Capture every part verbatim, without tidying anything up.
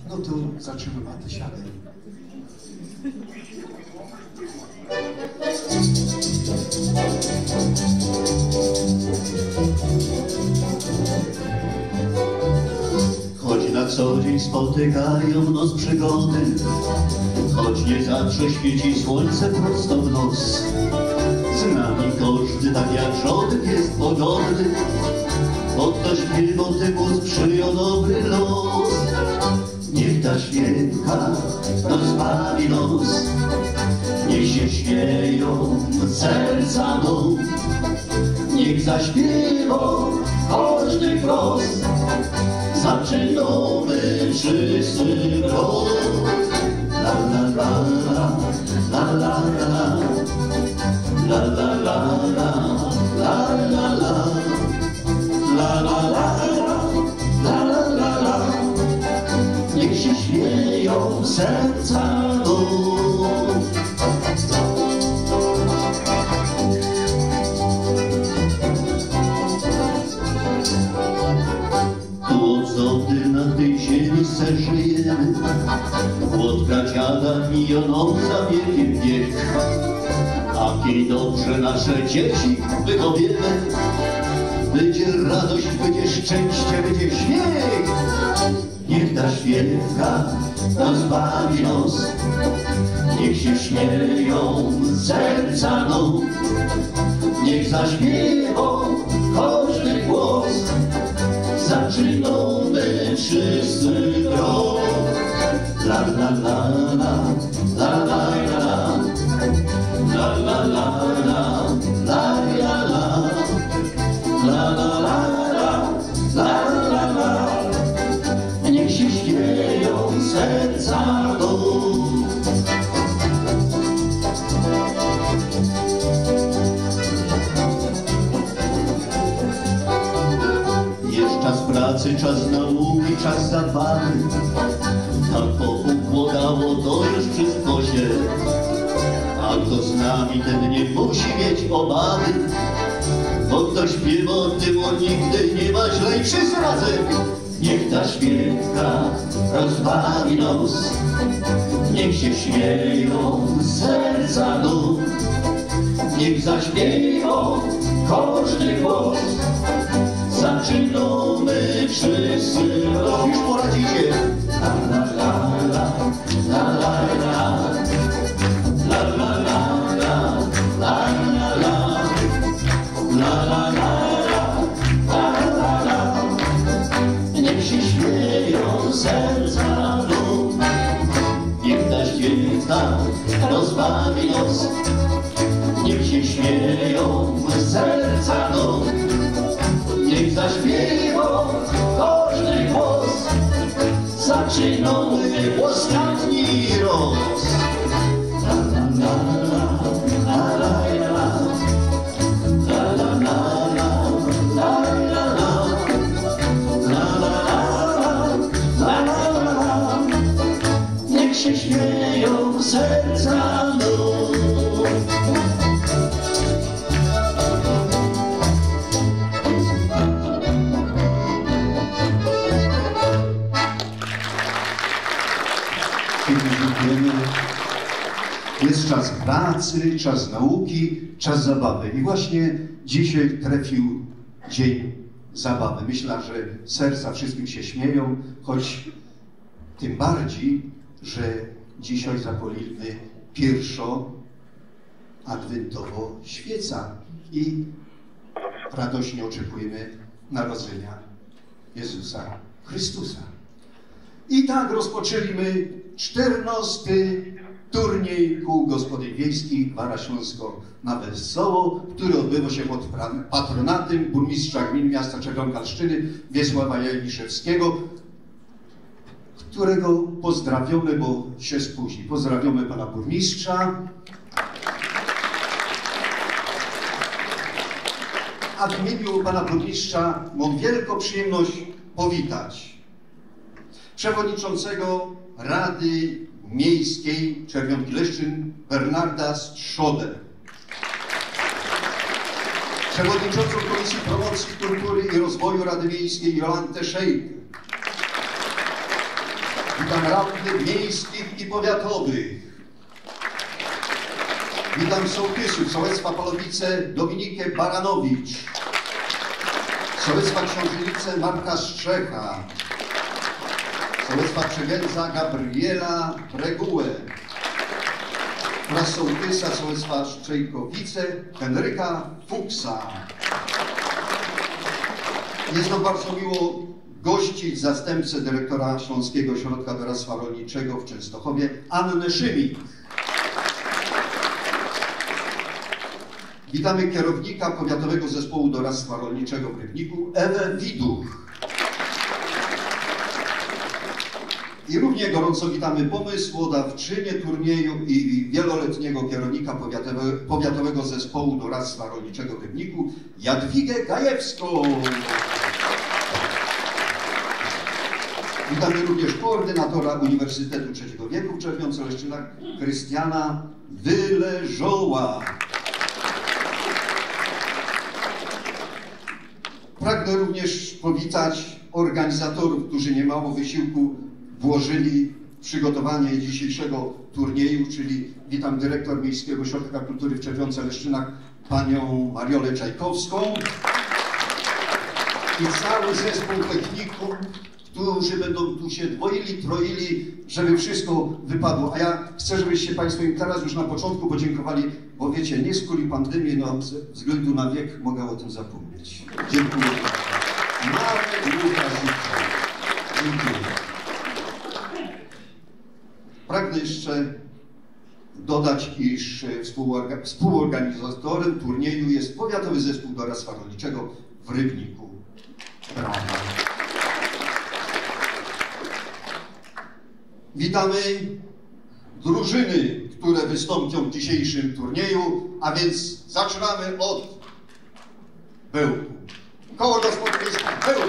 No to zaczynamy, a ty siadaj. Choć na co dzień spotykają nas przygody, choć nie zawsze świeci słońce prosto w nos, z nami każdy tak jak przodek jest pogodny, bo ktoś wie, bo temu sprzyja dobry los. Niech ta święta rozbawi nos, niech się śmieją serca nam. Niech zaśpiewa każdy wprost, zaczynamy wszyscy wprost. La, la, la, la, la, la, la. La, la, la, la, la, la, la. La, la, la, la, la, la, la, la. Niech się śmieją serca nam. Tu od zody na tej ziemi se żyjemy, od pradziada mijioną za wiekiem wiek. A kej dobrze nasze dzieci wychowiemy, bydzie radość, bydzie szczęście, bydzie śmiech. Niech ta święta rozbawi nos, niech się śmieją serca nam. Niech zaśpiewa każdy głos, zaczynamy wszyscy wprost. La, la, la, la, la, la, la, la. La, la, la, la, la, la, la. La, la, la, la, la, la, la. Niech się śmieją serca nam. Jest czas pracy, czas nauki, czas zabawy. Tak poukładało to już wszystko się. A kto z nami, ten nie musi mieć obawy. Bo kto śpiewa, temu nigdy nie ma źle. I wszyscy razem. Niech ta święta rozbawi nos, niech się śmieją serca nam. Niech zaśpiewa każdy głos, zaczynamy wszyscy wprost. Już poradzicie. La, la, la, la, la, la, la. La, la, la, la, la, la, la. La, la, la, la, la, la, la. Niech się śmieją serca nam. Niech ta święta rozbawi nos. Niech się śmieją serca nam. Niech zaśpiewa każdy głos. Zaczynamy ostatni raz. La, la, la, la, la, la, la. La, la, la, la, la, la, la. La, la, la, la, la, la, la. Niech się śmieją serca nam. Pięknie dziękujemy. Jest czas pracy, czas nauki, czas zabawy. I właśnie dzisiaj trafił dzień zabawy. Myślę, że serca wszystkim się śmieją, choć tym bardziej, że dzisiaj zapalimy pierwszą adwentową świecę i radośnie oczekujemy narodzenia Jezusa Chrystusa. I tak rozpoczęliśmy czternasty turniej kół gospodyń wiejskich Gwara Śląsko na Wesoło, który odbywał się pod pra-, patronatem burmistrza gminy, miasta Czerwionka Lszczyny Wiesława Janiszewskiego, którego pozdrawiamy, bo się spóźni. Pozdrawiamy pana burmistrza. A w imieniu pana burmistrza mam wielką przyjemność powitać przewodniczącego Rady Miejskiej Czerwionki Leszczyn Bernarda Strzodę, przewodniczącą Komisji Promocji Kultury i Rozwoju Rady Miejskiej Jolantę Szejk, Witam radnych miejskich i powiatowych. Witam sołtysów sołectwa Palowice Dominikę Baranowicz, sołectwa Książenice Marka Strzecha, sołectwa Przegędza Gabriela Bregułę, prasołtysa sołectwa Strzejkowice Henryka Fuksa. Jest nam bardzo miło gościć zastępcę dyrektora Śląskiego Ośrodka Doradztwa Rolniczego w Częstochowie Annę Szymik. Witamy kierownika Powiatowego Zespołu Doradztwa Rolniczego w Rybniku Ewę Widuch. I równie gorąco witamy pomysłodawczynię turnieju i wieloletniego kierownika powiatowe-, Powiatowego Zespołu Doradztwa Rolniczego w Rybniku Jadwigę Gajewską. Witamy również koordynatora Uniwersytetu Trzeciego Wieku w Czerwionce-Leszczynach Krystiana Wyleżoła. Pragnę również powitać organizatorów, którzy niemało wysiłku włożyli w przygotowanie dzisiejszego turnieju, czyli witam dyrektor Miejskiego Ośrodka Kultury w Czerwionce-Leszczynach, panią Mariolę Czajkowską i cały zespół techników, którzy będą tu się dwoili, troili, żeby wszystko wypadło. A ja chcę, żebyście państwo im teraz już na początku podziękowali, bo wiecie, niy skuli pandymie, no, ze względu na wiek mogę o tym zapomnieć. Dziękuję. Nawet długa życzę. Dziękuję. Pragnę jeszcze dodać, iż, e, współorga-, współorganizatorem turnieju jest Powiatowy Zespół Doradztwa Rolniczego w Rybniku. Brawa. Witamy drużyny, które wystąpią w dzisiejszym turnieju, a więc zaczynamy od Bełku. Koło Gospodyń Wiejskich Bełku.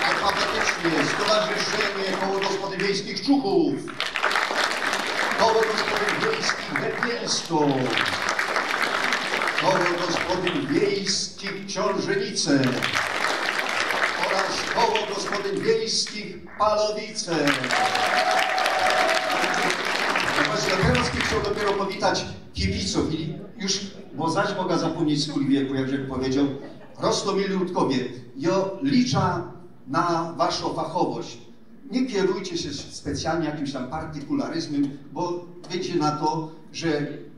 Alfabetycznie: Stowarzyszenie Koło Gospodyń Wiejskich Czuchów. Koło Gospodyń Wiejskich Lepiejsko. Koło Gospodyń Wiejskich Książenice. Oraz Koło Gospodyń Wiejskich Palowice. No właśnie, teraz bych chciał dopiero powitać kibiców i już, bo zaś mogę zapomnieć, skuli wieku, jak żech powiedział. Rostomilutkowie, jo liczã na waszą fachowość. Nie kierujcie się specjalnie jakimś tam partykularyzmem, bo wyjdzie na to, że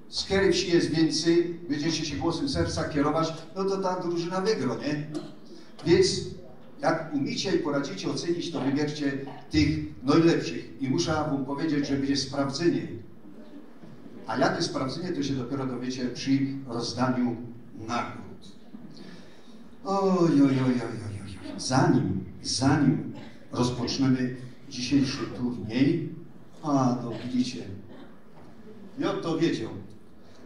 skoro wsi jest więcej, będziecie się głosem serca kierować, no to ta drużyna wygrô, nie? Więc jak umiecie i poradzicie ocenić, to wybierzcie tych najlepszych. I muszę wam powiedzieć, że będzie sprawdzenie. A jakie sprawdzenie, to się dopiero dowiecie przy rozdaniu nagród. Oj, oj, oj, oj, oj, oj. Zanim, zanim rozpoczniemy dzisiejszy turniej, a, no widzicie, ja to wiedział.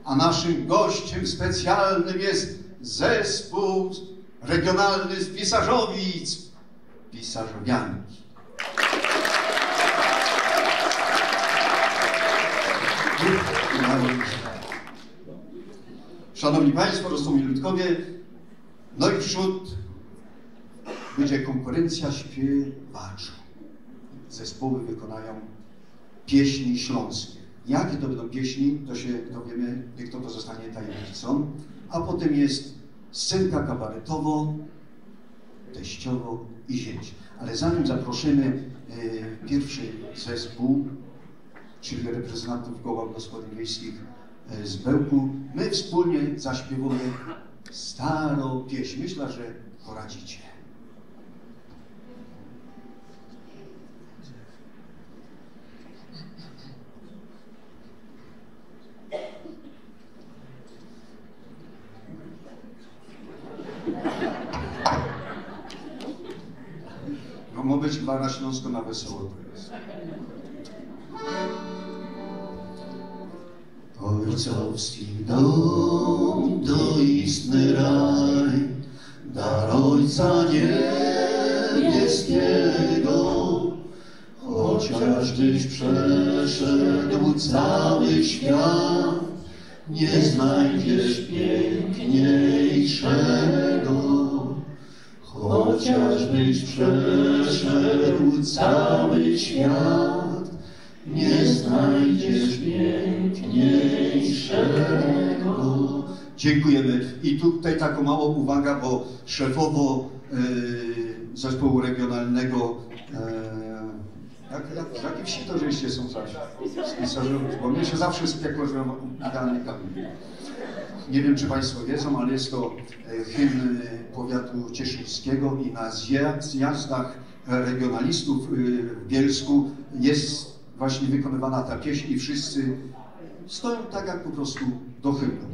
A naszym gościem specjalnym jest zespół regionalny z Pisarzowic. Pisarzowianki. Szanowni Państwo, Rostomilutkowie, no i przód będzie konkurencja śpiewacza. Zespoły wykonają pieśni śląskie. Jakie to będą pieśni, to się dowiemy, niech to pozostanie tajemnicą. A potem jest scenka kabaretowo, teściowo i zięć. Ale zanim zaprosimy, e, pierwszy zespół, czyli reprezentantów koła gospodyń wiejskich, e, z Bełku, my wspólnie zaśpiewamy starą pieśń. Myślę, że poradzicie. No, ma być gwara śląsko na wesoło to jest. Ojcowski dom to istny raj, dar Ojca Niebieskiego. Chociażbyś przeszedł cały świat, nie znajdziesz piękniejszego. Chociażbyś przeszedł Cały świat nie znajdziesz piękniejszego. Dziękujemy. I tutaj taka mała uwaga, bo szefowo, e, zespołu regionalnego, e, jak, jak, z jakiej wsi to żeście są zaś? Z Pisarzowic, bo mnie się zawsze spiekło, że mam idealny kamień. Nie wiem, czy państwo wiedzą, ale jest to, e, hymn, e, powiatu cieszyńskiego i na zja-, zjazdach, e, regionalistów, e, w Bielsku jest właśnie wykonywana ta pieśń i wszyscy stoją tak jak po prostu do hymnu.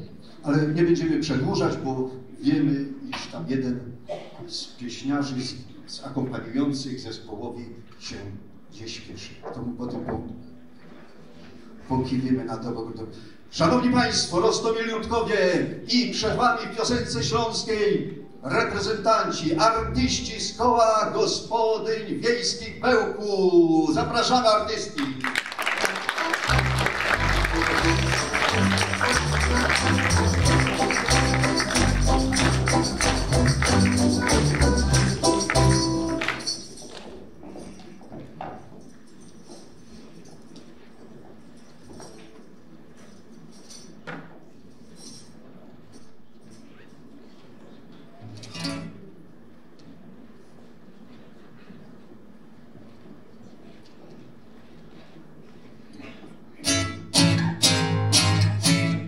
Ale nie będziemy przedłużać, bo wiemy, iż tam jeden z pieśniarzy, z, z akompaniujących zespołowi się gdzieś śpieszy. To mu potem po-, pokiwiemy na dobro. Szanowni Państwo, roztomili ludkowie, i przed Wami w piosence śląskiej reprezentanci, artyści z Koła Gospodyń Wiejskich Bełku. Zapraszamy artystki.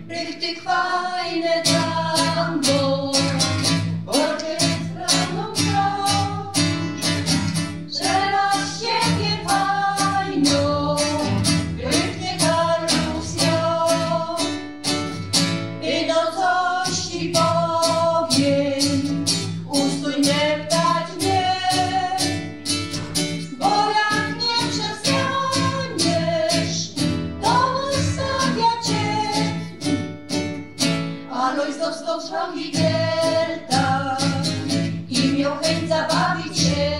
Richtig fajne tango, orkiestra nam gra. Teraz ciebie fajno, richtig alusja. I no coś ci powiem, usuń deptać mnie, bo jak nie przestaniesz, to ustawię cię. Alojz dostał szlak i Gerda i miał chęć zabawić się.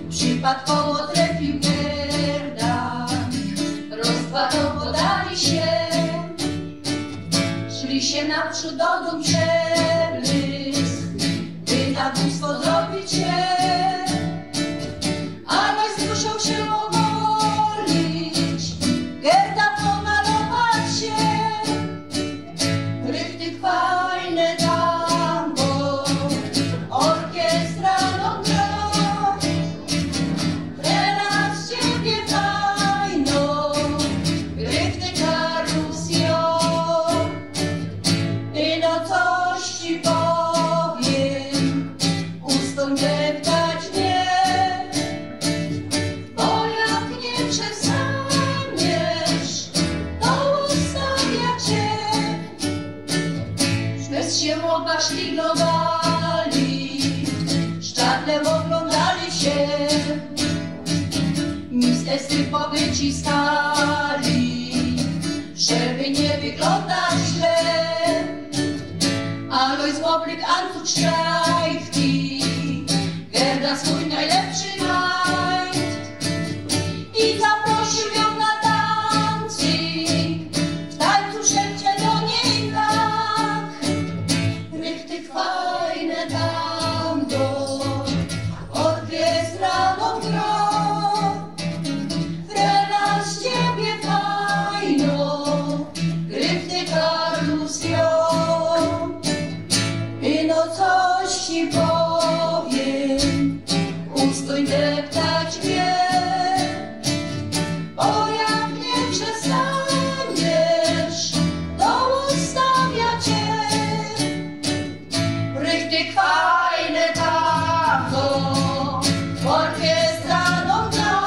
Przypadkowo trafił Gerda, rozparowo dali się. Szli się naprzód do dōm przebyć, by zabójstwo zrobić się. Alojz musiał się ogolić, Gerda pomalować się. Richtig fajne tango, orkiestra nam gra. Teraz ciebie fajno, richtig alusja. I no coś ci powiem, usuń deptać mnie, bo jak nie przestaniesz, to ustawię cię. Bez się mogła szli do Galii, szczatle oglądali się. Mistrz z tych powyciskali, żeby nie wyglądać źle. Alojz oblik ancuch strajfki, Gerda swój najlepszy majt. I zaprosił ją na tancik, w tańcu szepcze do niej tak: Richtig fajne tango, orkiestra nam gra. Teraz ciebie fajno, richtig alusja. I no coś ci powiem, usuń deptać mnie, bo jak nie przestaniesz, to ustawię cię. Richtig fajne tango, orkiestra nam gra.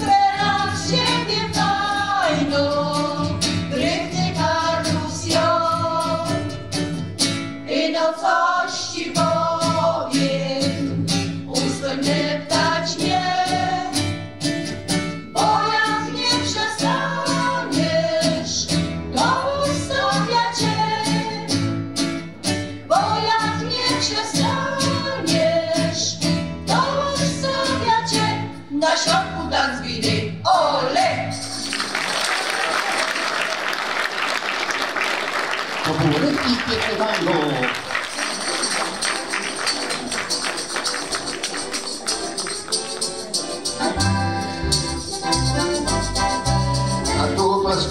Teraz ciebie fajno, richtig alusja. I no coś ci powiem, usuń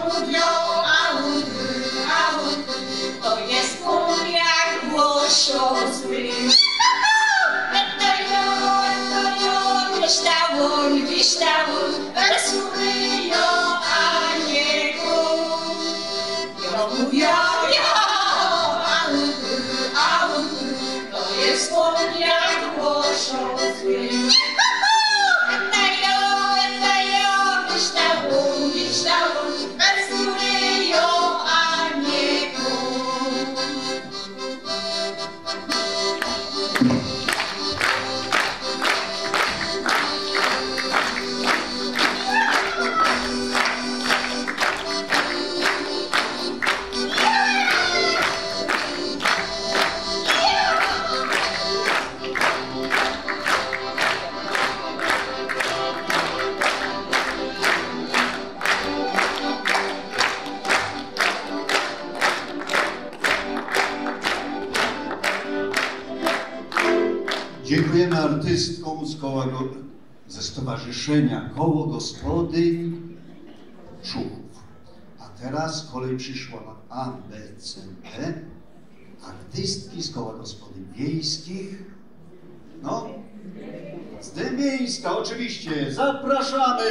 mówiōm, a ôn, a ôn, to je ôn jak Łosioł zły. To jo, to jo, wyształōn, wyształōn, bez skōry jo, a niy kōn. Jo mówiōm, jo, a ôn, a ôn, to je ôn jak Łosioł Dziękujemy artystkom z koła go-, ze Stowarzyszynia Koło Gospodyń Człuchów. A teraz kolej przyszła na A B C D. Artystki z Koła Gospodyń Wiejskich. No, z Dębieńska, oczywiście. Zapraszamy!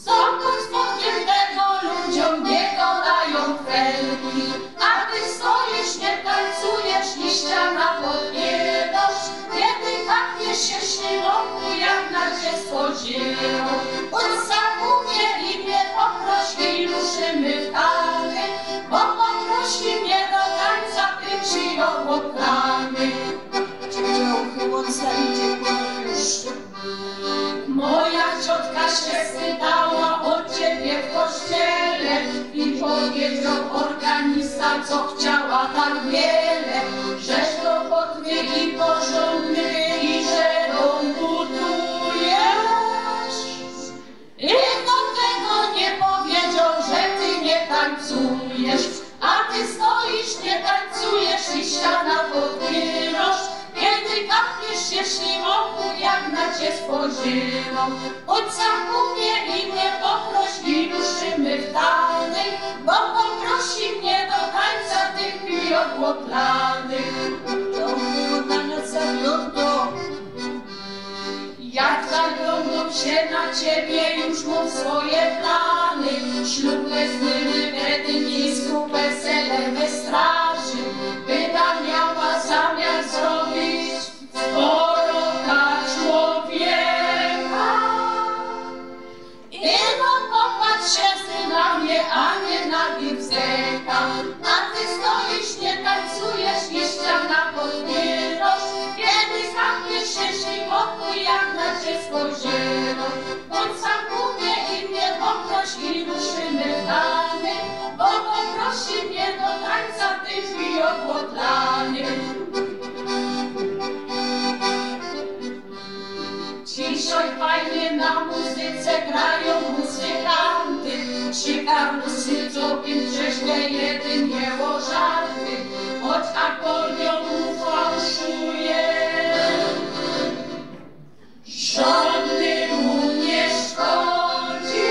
Sokot z podpiętego ludziom nie gadają felki, a ty stoisz, nie tańcujesz i ściana podbierasz. Kiedy kapniesz się ślimą, jak na cię spojrzą. Chodź sam ku mnie i mnie poproś i ruszymy w tany, bo poprosi mnie do tańca, ty ci obłoklany. Ciepło uchyłąca idzie po już. Moja ciotka się spytała o ciebie w kościele i powiedział organista, co chciała tak wiele, żeś do potwy i porządny i że dom budujesz. I do tego nie powiedział, że ty nie tańcujesz. A ty stoisz, nie tańcujesz i ściana podbierasz. Kiedy kapniesz się ślimą, jak na cię spojrzą. Chodź sam ku mnie i mnie poproś i ruszymy w tany, bo poprosi mnie do tańca tych mi obłoklanych. To było dla nas zaglądło. Jak zaglądam się na ciebie, już mam swoje plany. Ślub wezmymy we Gdyńsku, wesele we straży. Byda miała zamiar zrobić z poroka człowieka. Ino popatrz się na mnie, a nie na Gibzeka. A ty stoisz, nie tańcujesz i ściana podbierasz. Kiedy kapniesz się ślimą, jak na cię spojrzą. Chodź sam ku mnie i mnie poproś i ruszymy w tany, bo poprosi mnie do tańca tych mi obłoklanych. Dzisiej fajnie na muzyce grają muzykanty. Ci karlusy, co pięć, sześć, jeden nie ożarty, choć akordeon mu fałszuje. Żadny mu nie szkodzi.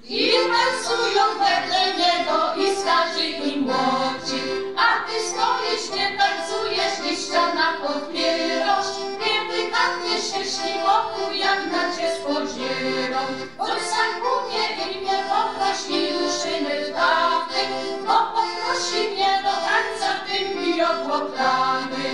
I tańcują wedle niego i starzy, i młodzi. A ty stoisz, nie tańcujesz i ściana podbierasz. Kiedy kapniesz się ślimą, jak na cię spojrzą. Chodź sam ku mnie i mnie poproś i ruszymy w tany, bo poprosi mnie do tańca tym mi obłoklany.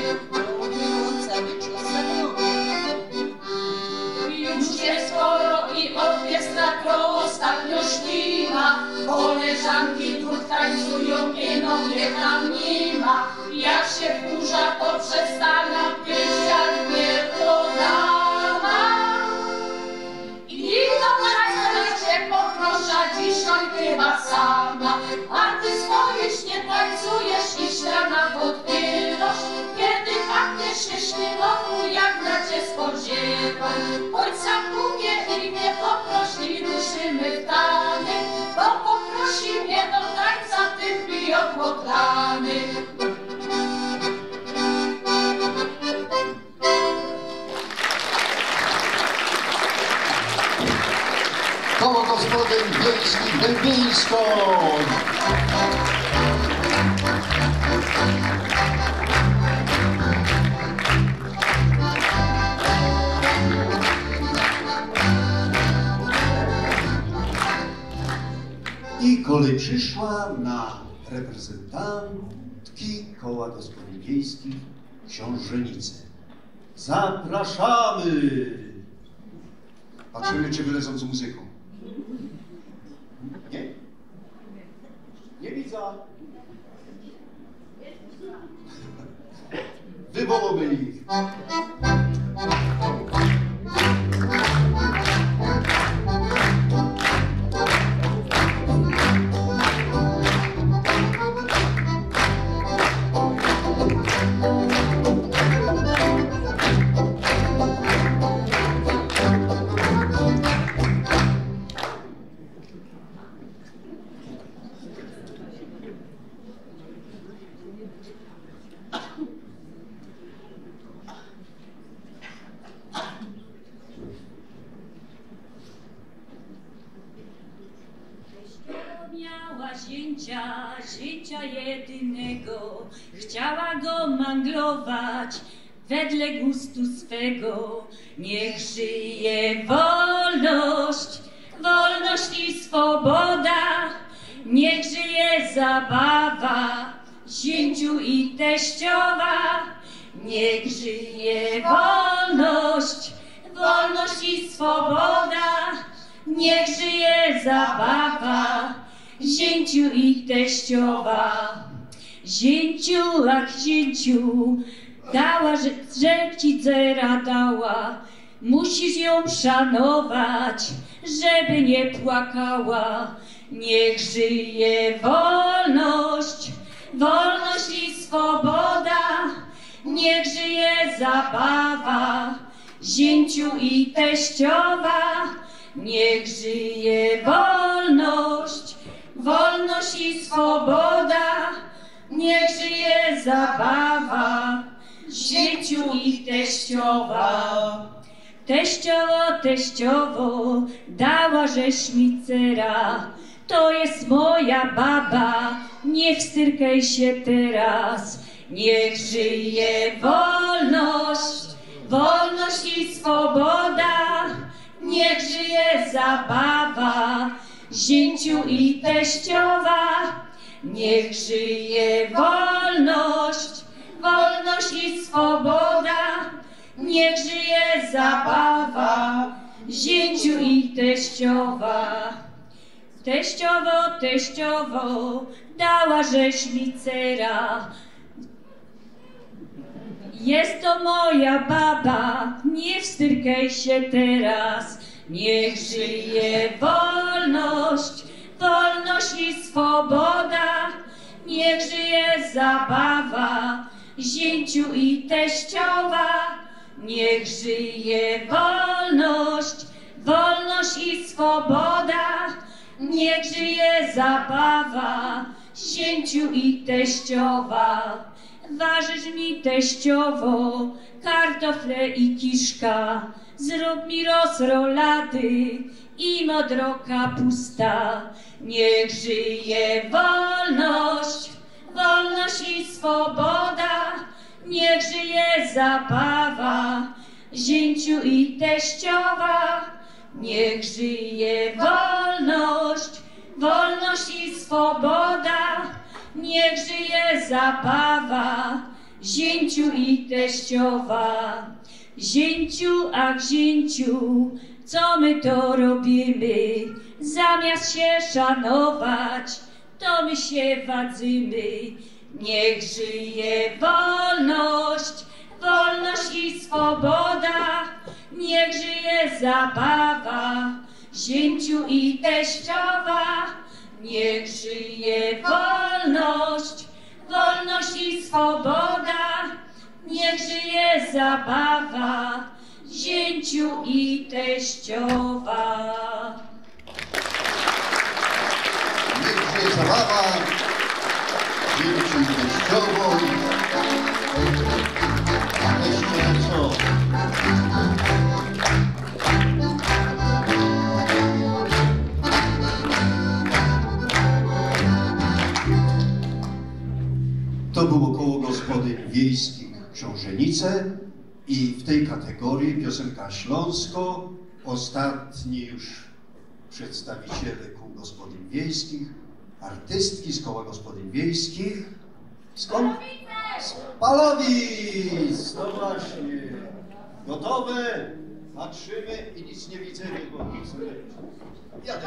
Już jest sporo i orkiestra, to ostatnio śpiewa. Koleżanki tu tańcują, ino mnie tam nie ma. Jak się wkurza, to przestanę być jak pierdolona. I do tańca cię poproszę dzisiaj chyba sama. A ty stoisz, nie tańcujesz i ściana podbierasz. Kiedy kapniesz się ślimą, jak na cię spojrzą. Chodź sam ku mnie i mnie poproś i ruszymy w tany, bo poprosi mnie do tańca tym mi obłoklany. Koło Gospodyń Wiejskich Dębińsko. I Kolej przyszła na reprezentantki Koła Gospodyń Wiejskich Książenice. Zapraszamy! Patrzymy, czy wylecą z muzyką. Nie? Nie widzę. Wywołamy ich. Miała zięcia, zięcia jedynego, chciała go manglować wedle gustu swego. Niech żyje wolność, wolność i swoboda, niech żyje zabawa, zięciu i teściowa. Niech żyje wolność, wolność i swoboda, niech żyje zabawa, zięciu i teściowa. Zięciu, ach zięciu, dała, że, że ci dzera dała. Musisz ją szanować, żeby nie płakała. Niech żyje wolność, wolność i swoboda. Niech żyje zabawa, zięciu i teściowa. Niech żyje wolność, wolność i swoboda. Niech żyje zabawa, zięciu i teściowa. Teściowo, teściowo, dała żeś mi cera. To jest moja baba, nie wstyrkaj się teraz. Niech żyje wolność, wolność i swoboda. Niech żyje zabawa, zięciu i teściowa. Niech żyje wolność, wolność i swoboda. Niech żyje zabawa, zięciu i teściowa. Teściowo, teściowo, dała żeś mi cera. Jest to moja baba, nie wstyrkaj się teraz. Niech żyje wolność, wolność i swoboda. Niech żyje zabawa, zięciu i teściowa. Niech żyje wolność, wolność i swoboda. Niech żyje zabawa, zięciu i teściowa. Warzysz mi, teściowo, kartofle i kiszka. Zrób mi rozrolady i modro kapusta. Niech żyje wolność, wolność i swoboda. Niech żyje zabawa, zięciu i teściowa. Niech żyje wolność, wolność i swoboda. Niech żyje zabawa, zięciu i teściowa. Zięciu, ach zięciu, co my to robimy? Zamiast się szanować, to my się wadzymy. Niech żyje wolność, wolność i swoboda. Niech żyje zabawa, zięciu i teściowa. Niech żyje wolność, wolność i swoboda. Niech żyje zabawa, zięciu i teściowa. Niech żyje zabawa, zięciu i teściowo. A teściowo co? To było Koło Gospodyń Wiejskich Książenice i w tej kategorii piosenka śląsko, ostatni już przedstawiciele kół gospodyń wiejskich. Artystki z koła gospodyń wiejskich. Skąd? Z Palowic! No właśnie. Gotowe? Patrzymy i nic nie widzimy, bo nic nie widzimy. Jadę.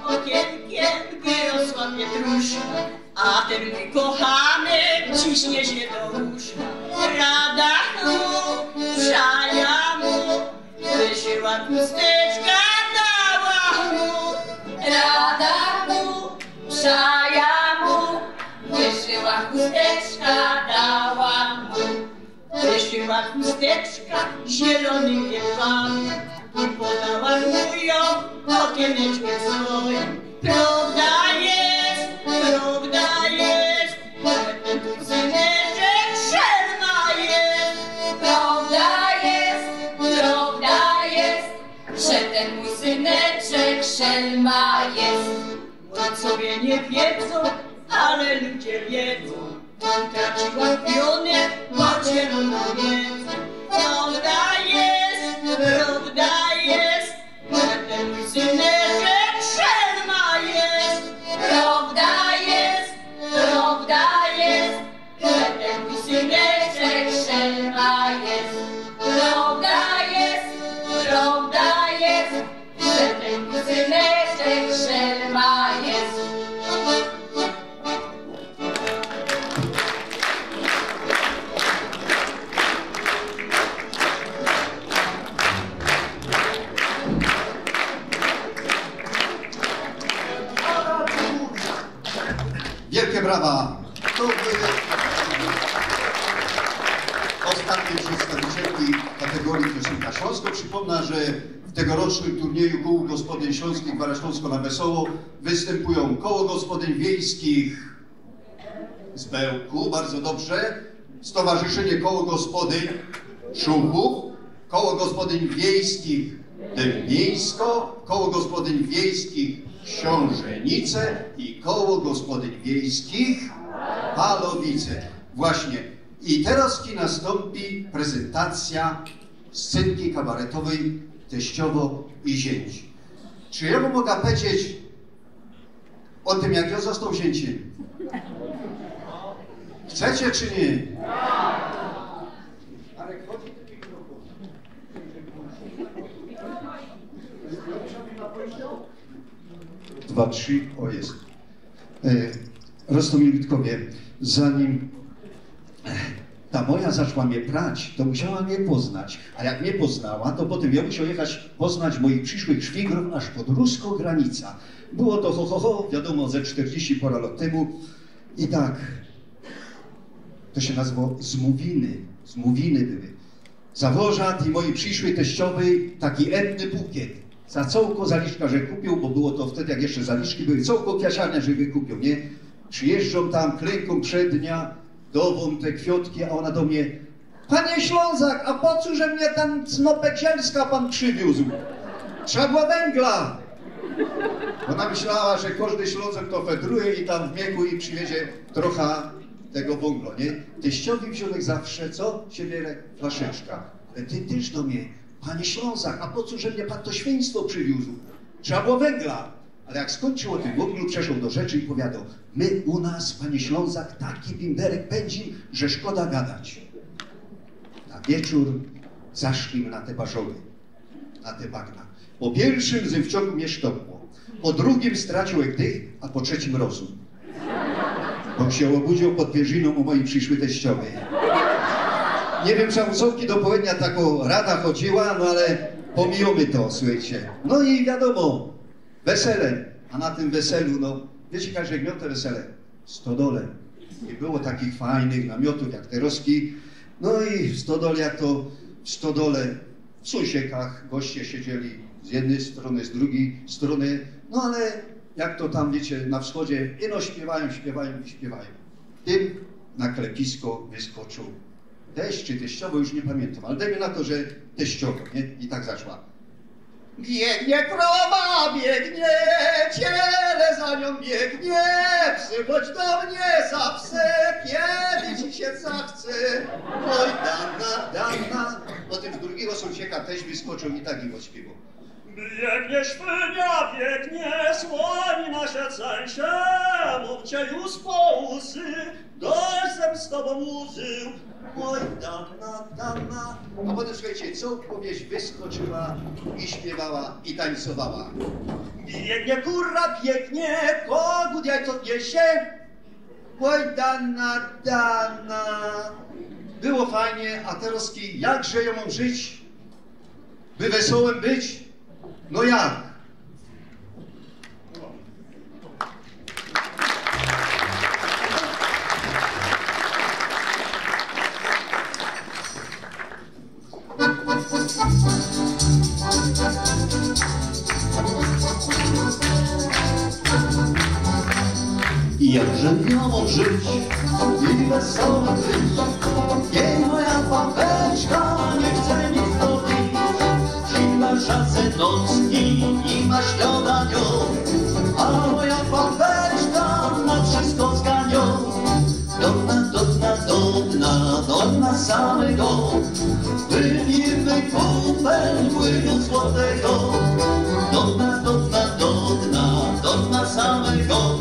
Okienkiem wyrosła pietruszka, a ten mōj kochany ciśnie sie do łóżka. Rada mu, szaja mu, wyszyła chusteczka, dała mu. Rada mu, szaja mu, wyszyła chusteczka, dała mu. Wyszyła chusteczka zielōnymi wierchami i podała mu jōm okieneczkiem swojim. Prowda je, prowda je, że ten mōj syneczek szelma je. Prowda je, prowda je, że ten mōj syneczek szelma je. Ojcowie nie wiedzōm, ale ludzie wiedzōm. Traciła pionek, bo zielōnōm je. Prowda je, prowda je, że ten mōj syneczek szelma je. Prowda je, prowda je, że ten mōj syneczek szelma je. Prowda je, prowda je, że ten mōj syneczek szelma je. Wielkie brawa! To były ôstatnie przedstawicielki kategorii Piosenka Ślōnsko. Przypomnę, że w tegorocznym turnieju kół gospodyń śląskich Gwara Śląsko na Wesoło występują koło gospodyń wiejskich z Bełku, bardzo dobrze, Stowarzyszenie Koło Gospodyń Szuchów, Koło Gospodyń Wiejskich Dębieńsko, Koło Gospodyń Wiejskich Książenice i Koło Gospodyń Wiejskich Palowice. Właśnie. I terŏz nastōmpi prezyntacyjŏ scenki kabaretowyj Teściowo i zięć. Czy jŏ wōm moga powiedzieć ô tym, jak jŏ ôstoł zięciym? Chcecie czy niy? Dwa, trzi, ô, je. E, Roztōmili ludkowie, zanim ta moja zaczła mie prać, to musiała mie poznać. A jak mie poznała, to potym jŏ musioł jechać poznać moich prziszłych szwigrōw aż pod rusko granica. Było to, ho, ho, ho, wiadōmo, ze sztyrdziści pŏra lŏt tymu. I tak, to sie nazywŏ zmōwiny. Zmōwiny były. Zawożã tyj mojij prziszłij teściowyj taki edny bukiet. Za cołko zaliczka żech kupiył, bo było to wtedy, jak jeszcze zaliczki były, cołko kwiaciarnia żech wykupiōł, niy? Przijyżdżōm tam, klōnkōm przed niã, dŏwōm te kwiŏtki, a ôna do mie: „Panie Ślōnzak, a po co że mie tyn snopek zielska pan prziwiōzł? Trzeba było wōngla!” Ôna myślała, że kożdy Ślōnzŏk to fedruje i tam w mieku i przywiezie trocha tego wōngla, niy? Teściowyj wziōnł zawsze, co? Siebie flaszeczka. Ale tyn tyż do mie: „Panie Ślōnzak, a po co że mie pan to świństwo prziwiōzł? Trzeba było wōngla!” Ale jak skōńczył ô tym wōnglu, przeszoł do rzeczy i powiadŏ: „My u nas, panie Ślōnzak, taki bimberek pyndziym, że szkoda gadać”. Na wieczōr zaszliśmy na te barzōny, na te bagna. Po piyrszym zywciōku mie sztokło, po drugim straciōł żech dych, a po trzecim rozōm. Bōm sie ôbudziōł pod pierzinōm u mojij prziszłij teściowyj. Niy wiym, czy wōm do połednia takŏ rada chodziyła, no ale pōmijōmy to, suchejcie. No i wiadōmo, wesele. A na tym weselu, no, wiycie, jakie żech mioł te wesele? stodole. Niy było takich fajnych namiotōw jak terŏzki. No i w stodole, jak to w stodole, w sōnsiekach goście siedzieli z jednyj strōny, z drugij strōny. No ale jak to tam, wiycie, na wschodzie, ino śpiywajōm, śpiywajōm i śpiywajōm. Tym na klepisko wyskoczōł teść czy teściowo, już niy pamiyntam, ale dejmy na to, że teściowo, niy? I tak zaczła. Biegnie krowa, biegnie, ciele za niōm biegnie, przychodź do mie za psy, kedy ci sie zachce. Oj, dana, dana. Potym w drugigo sōnsieka teść wyskoczōł i tak im ôdśpiywōł. Biegnie świnia, biegnie, słonina sie trzęsie, mōm cie już po łzy, dość żech z tobōm łużył. Oj, dana, dana. A potym, słuchejcie, co powiysz, wyskoczyła i śpiywała, i tańcowała. Biegnie kura, biegnie, kogōt jajco niesie. Oj, dana, dana. Było fajnie, a terŏzki, jakże jŏ mōm żyć, by wesołym być? No jak? I jakże jŏ mōm żyć i wesołym być, kej moja babeczka niy chce nic robić? Chyba że ze nocki niy ma śniŏdaniŏ, a moja babeczka na wszystko zganiŏ. Do dna, do dna, do dna, do dna samego. Wypijmy kupel młynu złotego. Do dna, do dna, do dna, do dna samego.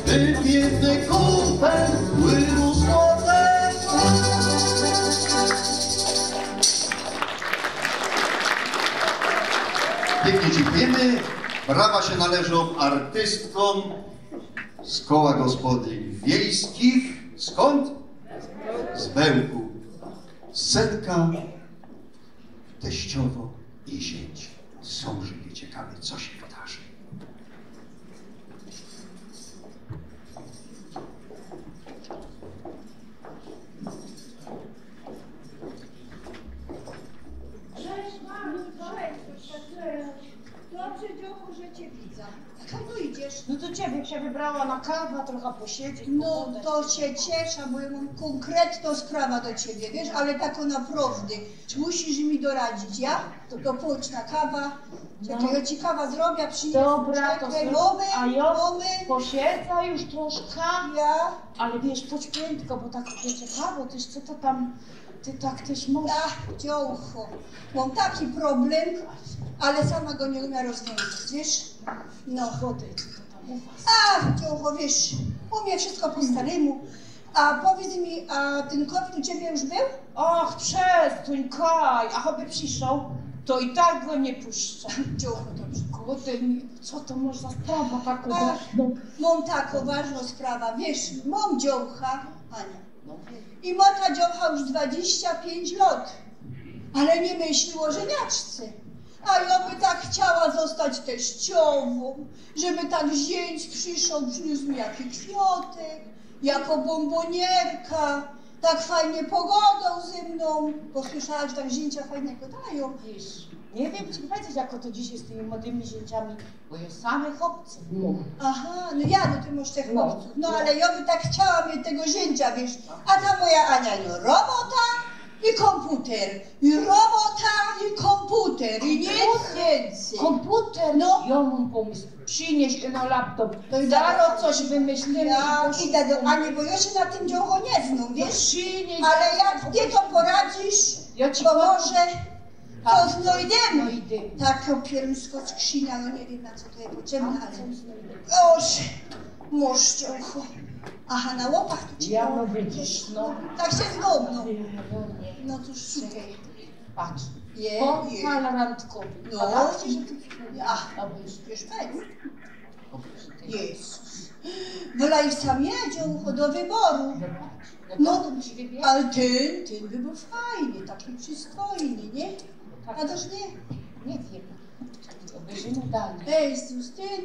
Wypijmy kupel młynu złotego. Piyknie dziykujymy. Brawa sie należōm artystkōm z Koła Gospodyń Wiejskich. Skōnd? Z Bełku. Scenka, teściowo i ziynć. Zŏmrzyjcie, ciekawie, co sie wydarzi. Cześć, mamo, cześć. Dobrze, dziołchŏ, że cie widza. A kam to idziesz? No to ciebie sie wybrała na kawa, trochã posiedzieć, no pogadać. To sie ciesza, bo jŏ mōm kōnkretnŏ sprawa do ciebie, wiysz, ale takŏ naprŏwdy. Czy musisz mi doradzić, ja? To, to pōdź na kawa. Czekej, no. Jŏ ci kawa zrobia, przyniosę. Dobra, to czekej, zrōb, moment, a jŏ moment. Posiedzã już troszkã. Ja? Ale wiysz, pōdź prędko, bo tak ciekawo, tyż co to tam, ty tak tyż mōsz. Ach, dziołchŏ, mōm taki problem, ale sama go niy umiã rozwiōnzać, wiysz? No. Szkoda, co to tam u was. Ach, dziołchŏ, wiysz, u mie wszystko po starymu. A powiyds mi, a tyn covid u ciebie już bōł? Och, przestōń, Kaj, a choby prziszoł, to i tak go niy puszczã. Dziołchŏ, dobrze. Kurde, co to mŏsz za sprawa takŏ ważnŏ? Ach, mōm takŏ ważnŏ sprawa, wiysz, mōm dziołcha, Ania. No. I mŏ ta dziołcha już dwadziścia piyńć lŏt, ale niy myśli ô żōniŏczce. A jŏ by tak chciała zostać teściowōm, żeby tak ziynć prziszoł, prziniōs mi jaki kwiŏtek, jakŏ bōmbōnierka, tak fajnie pogodoł ze mnōm, bo słyszała, że tak ziynci fajnie godajōm. Wiysz, niy wiym ci powiedzieć, jakŏ to dzisiej z tymi młodymi ziynciami, bo jŏ same chopcōw mōm. Aha, no ja, no ty mŏsz tych chopcōw. No, no, ale jŏ by tak chciała mieć tego ziyncia, wiysz. A ta moja Ania, no robota i kōmputer. I robota, i kōmputer, i nic wiyncyj. Kōmputer? No. Jŏ mōm pōmysł. Prziniyś ino laptop. To idę do Ani. Zarŏz coś wymyślimy i... Ja idę do Ani, bo jŏ sie na tym dziołchŏ niy znōm, wiysz? No, prziniyś. Ale jak ty to poradzisz, to może coś znojdymy. Jŏ ci pōwiym. Tak, znojdymy. Takŏ pierōnskŏ skrzinia, no niy wiym, na co to je potrzebne, ale... A, coś znojdymy. Boże, mōsz dziołchŏ. Aha, na łopach tu ci... Ja, no widzisz, no. Tak sie zgōdnōm. No cōż, czekej. Patrz. Je, pompa randkowa. No. A patrzcie, że tu... Ja. A wiesz, wiesz, pani. Jezus. Wolã ich sam jedzie, ucho do wyboru. No, ale tyn, tyn by bōł fajny, taki przystojny, niy? A toż niy? Niy wiym. Ôbejrzymy dalij. Jezus, tyn.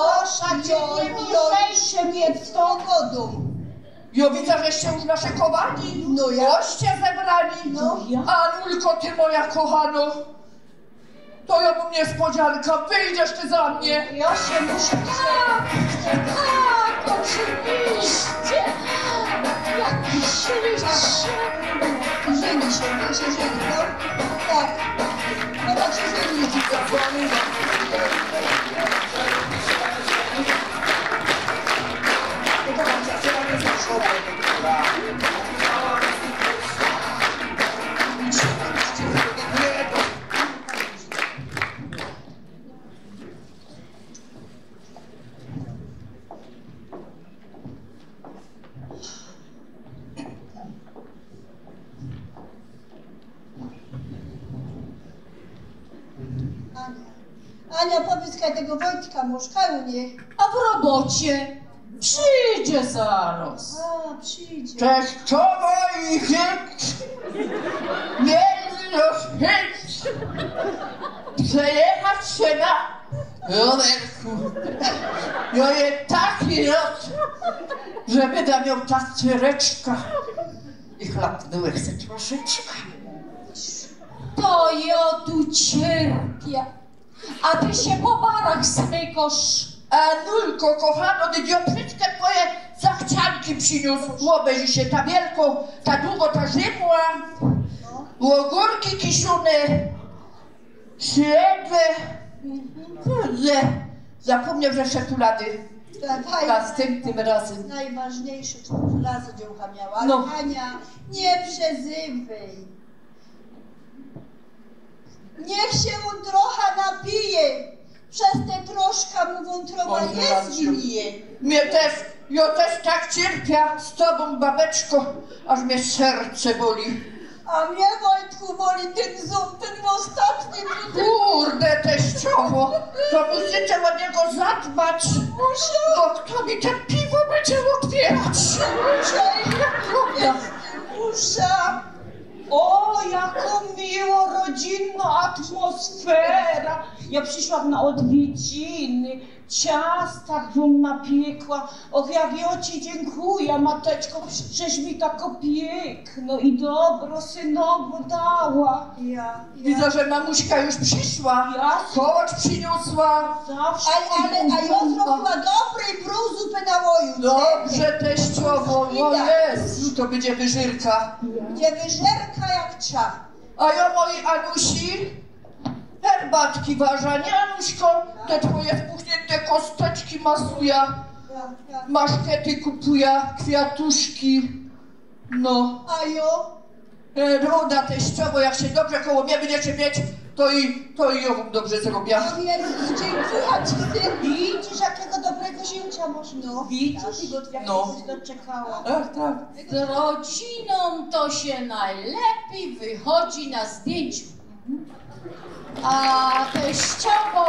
Proszã ciã, jo, nie jo, ruszej sie mie z tą wodōm. Jo widzã, żeście już naszykowani. No ja. Goście zebrani. No. Ja. Anulko, ty moja kochano. To jo mōm niyspodzianka. Wyjdziesz ty za mie? Jo sie muszã... Tak, tak, oczywiście. Jaki śliczny. Żeni sie, niych sie żeni, no. Tak. No tak sie żeni. Ania. Ania, powiedz kaj, tego Wojtka mosz, kaj u niych? A w robocie. Przidzie zarŏz. A, przidzie. Teściowo i żyd mieli już chyć przejechać sie na rowerku. Jo je taki los, że byda mioł tak cyreczka i chlapnōłech se troszeczka. To jo tu cierpia. A ty sie po barach smykosz. Anulko, kochano, ty dziobrzyczka twoje zachcianki prziniōs. Ôbeźrzyj sie, ta wielko, ta dugo, ta rzipła, ôgōrki kiszōne, śledze. Kurde, zapōmniał, że szekulady. Nastympnym razym. Najważniejsze, żeś żelazo dziołcha miała. No. Ania, nie przezywej. Niych sie ôn trocha napije. Przez te troszka mu wōntroba niy zgnije. Mie tyż, jo tyż tak cierpia z tobōm, babeczko, aż mie serce boli. A mie, Wojtku, boli tyn zōm, tyn ôstatni tutaj. Kurde, teściowo, to musicie ô niego zadbać. Muszã. Bo fto mi te piwo bydzie ôtwierać? Muszã. Muszã. O, jako miło, rodzinno atmosfera. Jo prziszła na ôdwiedziny, ciasta żōm napiekła. Och, jak jo ci dziynkuja, mateczko, żeś mi tako piykno i dobro, synowo dała. Ja, ja. Widzã, że mamuśka już prziszła. Ja. Kołacz prziniōsła. Zawsze. Ale, ale, a jo zrobiła dobry brōł zupy na ôju. Dobrze, teściowo, no jest, to bydzie wyżyrka. Bydzie wyżyrka jak trzeba. A jo mojij Anusi herbatki ważã, niy, Anuśko? Te twoje spuchniynte kosteczki masuja, maszkety kupuja, kwiatuszki. No. A jo? E, droga teściowo, jak sie dobrze koło mie bydziecie mieć, to i, to i jo wōm dobrze zrobia. O Jezus, dziynkuja ci, syn. Widzisz, jakigo dobrego ziynka mosz. No. Widzisz? Tego, jak żeś doczekała. Tak, tak. Z rodzinōm to sie nojlepij wychodzi na zdjynciu. A teściowo,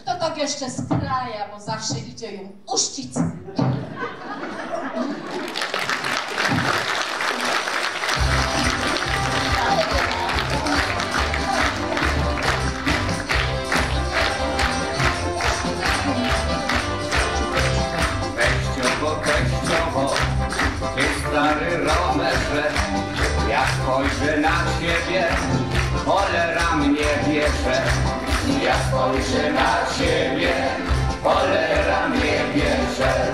to tak jeszcze z kraja, bo zawsze idzie jōm uszczyc. Teściowo, teściowo, ty stary rowerze, ja spojrzę na ciebie, cholera mnie bierze. Ja spojrzę na ciebie, cholera mnie bierze.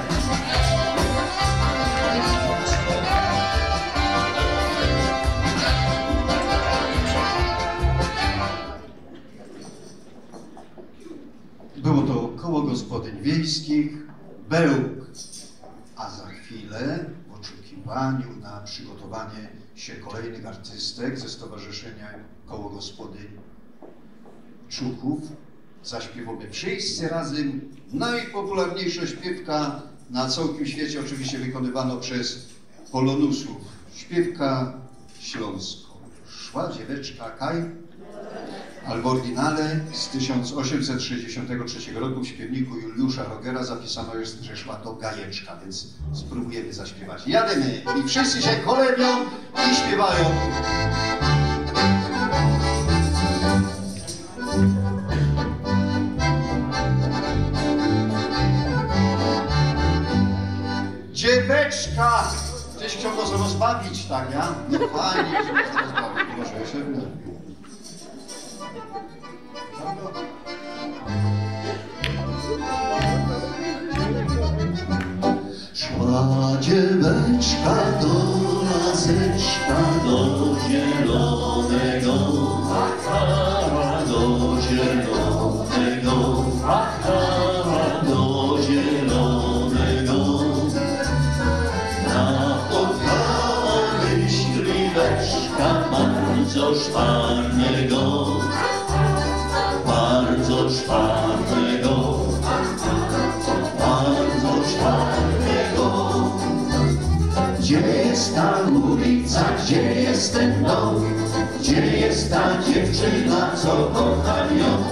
Było to Koło Gospodyń Wiejskich, Bełk, a za chwilę w oczekiwaniu na przygotowanie się kolejnych artystek ze Stowarzyszenia Koło Gospodyń Czuków zaśpiywamy wszyscy razem najpopularniejszą śpiewka na całym świecie, oczywiście wykonywano przez Polonusów. Śpiewka śląską. Szła dzieweczka kaj, ale w oryginale z tysiąc osiemset sześćdziesiątego trzeciego roku w śpiewniku Juliusza Rogera zapisano jest, że szła to gajeczka, więc spróbujemy zaśpiewać. Jadymy i wszyscy się kolebią i śpiewają. Dzieweczka Ka-, Tyś chcioł nas rozbawić, tak, ja? No fajnie, że nas rozbawić. Proszę, siedźmy. Szła dzieweczka do laseczka, do zielonego, do zielonego, do zielonego. Napotkała myśliweczka bardzo szparnego, bardzo szparnego, bardzo szparnego. Gdzie jest ta ulica, gdzie jest ten dom? Gdzie jest ta dziewczyna, co kocham ją?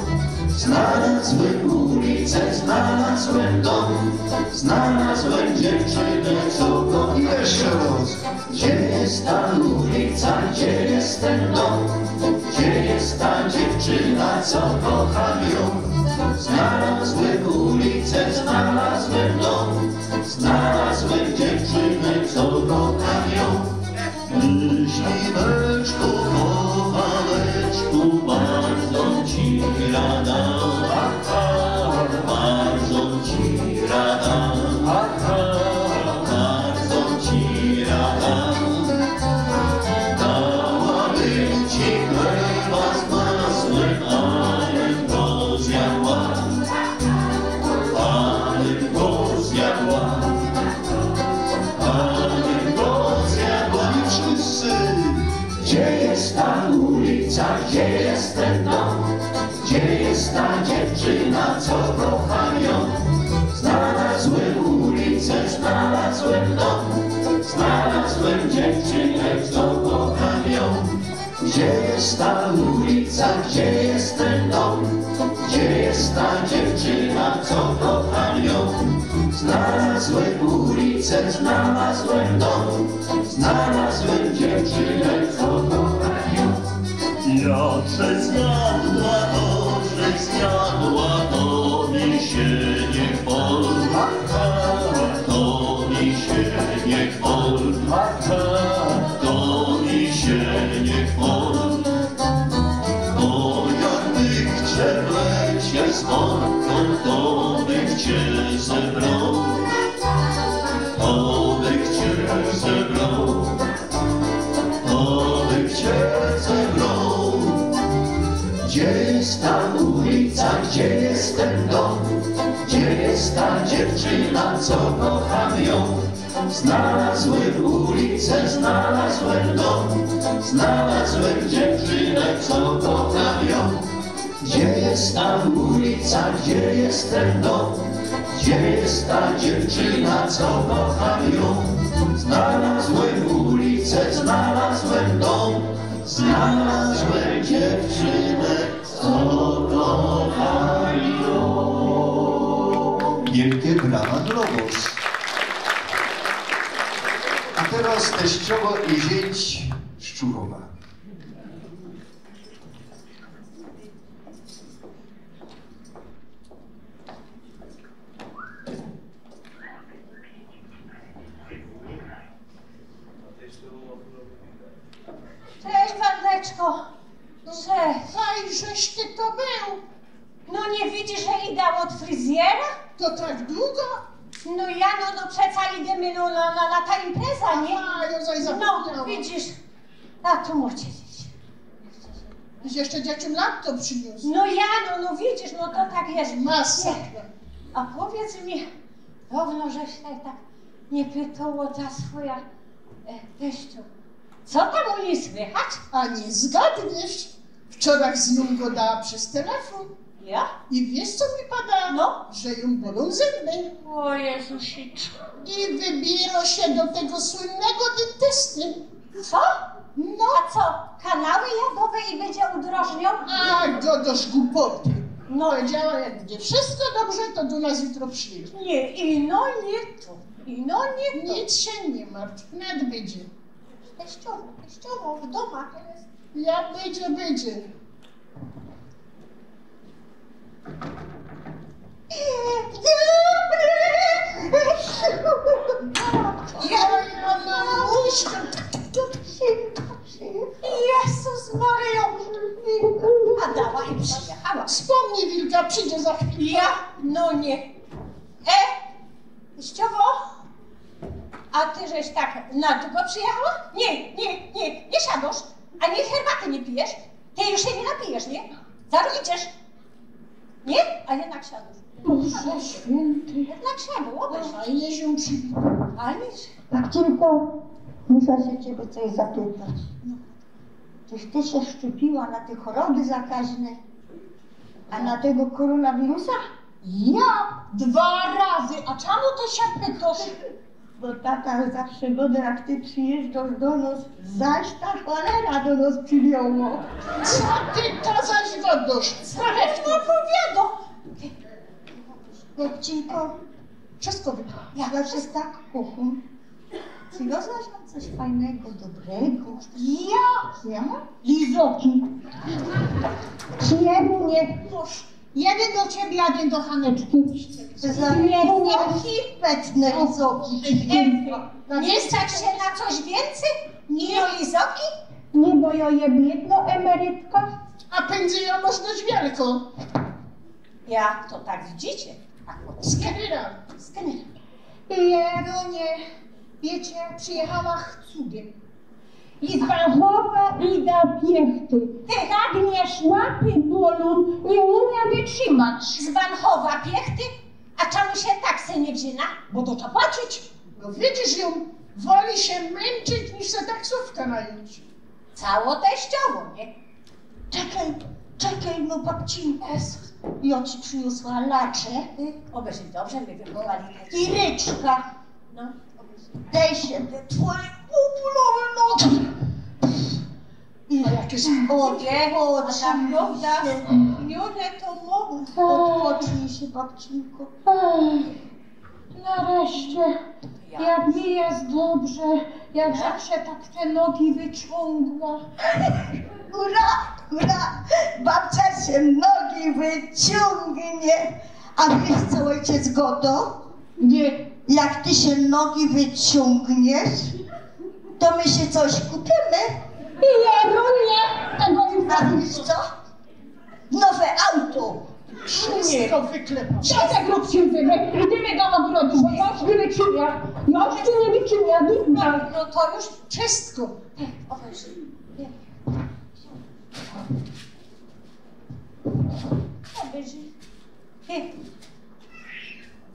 Znalazłem ulicę, znalazłem dom, znalazłem dziewczynę, co kocham. I jeszcze raz. Gdzie jest ta ulica, gdzie jest ten dom? Gdzie jest ta dziewczyna, co kocham ją? Znalazłem ulicę, znalazłem dom, znalazłem dziewczynę, co kocham ją. Myśliweczko, kochaneczku, bardzo ci rada, bardzo ci rada, bardzo ci rada. Dałabym ci chleba z masłem, ale go zjadła, ale go zjadła. Ale go zjadła. I wszyscy. Gdzie jest ta ulica, gdzie jest ten dom? Gdzie jest ta dziewczyna, co kocham ją? Znalazłem ulicę, znalazłem dom, znalazłem dziewczynę, co kocham ją. Gdzie jest ta ulica, gdzie jest ten dom? Gdzie jest ta dziewczyna, co kocham ją? Znalazłem ulicę, znalazłem dom, znalazłem dziewczynę, co kocham ją. Ja żeś zjadła, to żeś zjadła, to mi się nie chwal. To mi się nie chwal. To mi się nie chwal. Bo jakbych cię w lesie spotkał, to bych cię zebrał. To bych cię zebrał. To bych cię zebrał. Gdzie jest ta ulica, gdzie jest ten dom? Gdzie jest ta dziewczyna, co kocham ją? Znalazłem ulicę, znalazłem dom, znalazłem dziewczynę, co kocham ją. Gdzie jest ta ulica, gdzie jest ten dom? Gdzie jest ta dziewczyna, co kocham ją? Znalazłem ulicę, znalazłem dom, znalazłem dziewczynę, co kocham ją. Wielkie brawa dla was. A teraz teściowo i zięć Szczurowa. Cześć, Wandeczko. Cześć. Fajn, żeś ty to był. No nie widzisz, że idę od fryzjera? To tak długo? No ja, no, no przeca idziemy, no, na, na, na ta impreza, nie? A, ja zaś zapomniałam. No, widzisz. A tu macie dzieci. Żeś jeszcze dzieciom laptop przyniósł. No ja, no, no widzisz, no to tak jest. Masakra. Nie. A powiedz mi, dawno żeś się tak nie pytał ô ta swoja, e, teściu. Co tam u niej słychać? A nie zgadniesz. Wczoraj z nią gadała przez telefon. Ja? I wiesz, co mi pada? No. Że ją bolą zęby. O Jezusie. I wybiera się do tego słynnego dentysty. Co? No. A co? Kanały jadowe i będzie udrożniał? A, gadasz głupoty. No. Powiedziała, jak będzie wszystko dobrze, to do nas jutro przyjedzie. Nie, i no nie to. I no nie to. Nic się nie martw, wnet będzie. Teściowo, teściowo, w doma to jest. Ja, będzie, będzie. Ja E, teściowo, a ty żeś tak na długo przyjechała? Nie, nie, nie, nie siadōsz, a nie herbaty nie pijesz? Ty już się nie napijesz, nie? Zarobiczesz. Nie? A jednak siadōsz. Boże świynty. Jednak siadōsz, ôbejrz. A jeżu przy... A nic. Tak tylko muszę się ciebie coś zapytać. Czyś ty się szczepiła na te choroby zakaźne? A na tego koronawirusa? Ja dwa razy. A czemu ty się pytasz? Bo tata zawsze gada, jak ty przyjeżdżasz do nas, zaś ta cholera do nas przywiozła. Co ty to zaś gadasz? Co ty to opowiadasz? Babcinko, wszystko wypła. Ja cię tak kocham. Przywiozłaś nam coś fajnego, dobrego. Ja? Ja? Lizoki. Przyjemnie. Jedyń do ciebie, a jedyń do Haneczki. Lizoki, petne lizoki. Nie stać się na coś więcej? Nie lizoki? Nie, bo ja je biedno emerytka. A pyndzie ja możesz wielko. Jak to tak widzicie? Tak. Sknyra. Sknyra. Jeronie, wiecie, przyjechała chcugiem. I z Banchowa i do Piechty. Ty. Tak mie szłapy bolōm, nie umiem wytrzymać. Z Banchowa, Piechty? A czemu się taksy nie wzina? Bo to trzeba płacić. No widzisz, ją woli się męczyć, niż se taksówka nająć. Cało teściowo, nie? Czekaj, czekaj, no babcinko. Ja ci przyniosła lacze. Ty, oby się dobrze mi wychowali. I ryczka. No. Daj się te twoje bobolowe nogi. I... A jakie... O, nie, o, a tak, prawda? Miód to mogą. Odpocznij się, babcinko. Nareszcie, jak mi jest dobrze, jak żech se tak te nogi wyciōngła. Hura, hura, babcia się nogi wyciągnie. A wiesz co ojciec godo? Nie. Jak ty się nogi wyciągniesz, to my się coś kupimy. Jeronie, tego już... A wiesz co? Nowe auto. Wszystko wyklepam. Trzeba te grubsy wyrwać. Idziemy do ogrodu, bo ja już nie wytrzymam. Ja już nie wytrzymam, ja nie... No, no to już wszystko.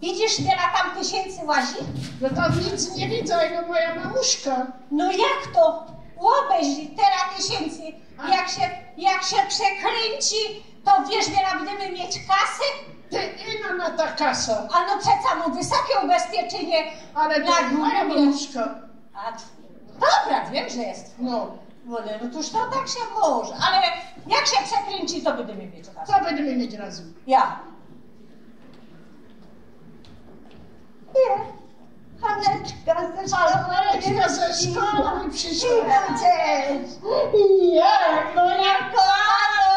Widzisz, tela tam tysiyncy łazi? No to nic nie widzę, no moja mamuszka. No jak to? Ôbejrzyj, tela tysiyncy. A jak się, jak się przekrynci, to wiesz, tela bydymy mieć kasy? Ty, ino na ta kasa. A no przeca mōm wysokie ubezpieczynie. Ale na to moja mamuszka. A, dobra, wiem, że jest. No. No, no, no toż to tak się może, ale jak się przekrynci, to bydymy mieć kasy. To bydymy mieć razem. Ja. Nie. Haneczka ze szkoły. Haneczka ze szkoły przyszła. Dzień dobry. Jak, no jak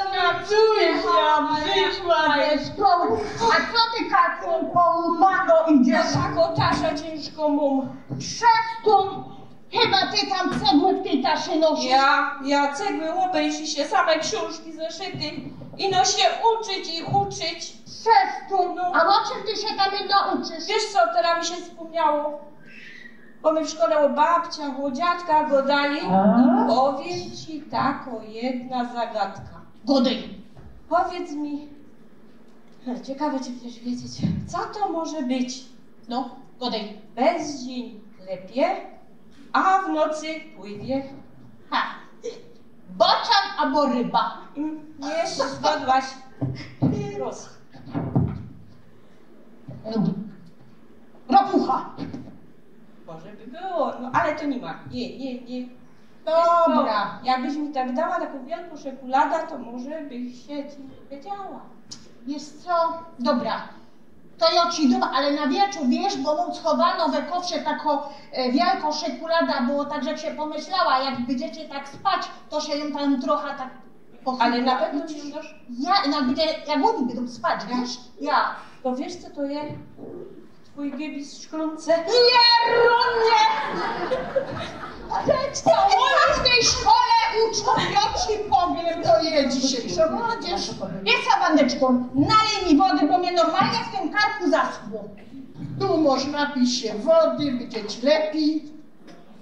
ona przyszła, przyszła ze szkoły. A co ty taką połamano idziesz? Ja taką taszã ciynżkōm mōm. Przestōń. Chyba ty tam cegły w tyj taszy nosisz. Ja, ja cegły, ôbejrzyj się, same ksiōnżki, zeszyty. Ino się uczyć i uczyć. Przestōń. No. A ô czym ty sie tam nauczysz? Wiesz co, tela mi się spōmniało. Bo my w szkole ô babciach, ô dziadkach godali. A? I powiym ci takõ jedna zagadka. Godej. Powiedz mi, ciekawe, czy bydziesz wiedzieć, co to może być? No, godej. Bez dziyń klepie, a w nocy pływie. Ha. Bocian abo ryba? Mm, nie, jeszcze zgadłaś. Ropucha. Może by było, no ale to niy ma. Nie, nie, nie. Dobra. Jakbyś mi tak dała takõ wielkõ szekulada, to może bych się ci wiedziała. Wiesz co? Dobra. To ja ci dōm, ale na wieczōr, wiesz, bo mōm schowano we kofrze takõ, e, wielkõ szekulada, bo tak żech sie pomyślała, jak bydziecie tak spać, to sie jōm tam trocha tak pochyli. Ale na pewno ci jōm dŏsz? Ja, no, jak ôni bydōm spać, wiesz? Ja. To wiesz, co to je? Twōj gybis w szklōnce. Jeronie! Ty w tyj szkole Uczko, jŏ ci powiym, to je dzisiejszŏ młodzież. Wiysz co, bandeczko, nalij mi wody, bo mie normalnie w tym karku zaschło. Tu można pić sie wody, bydzie ci lepij.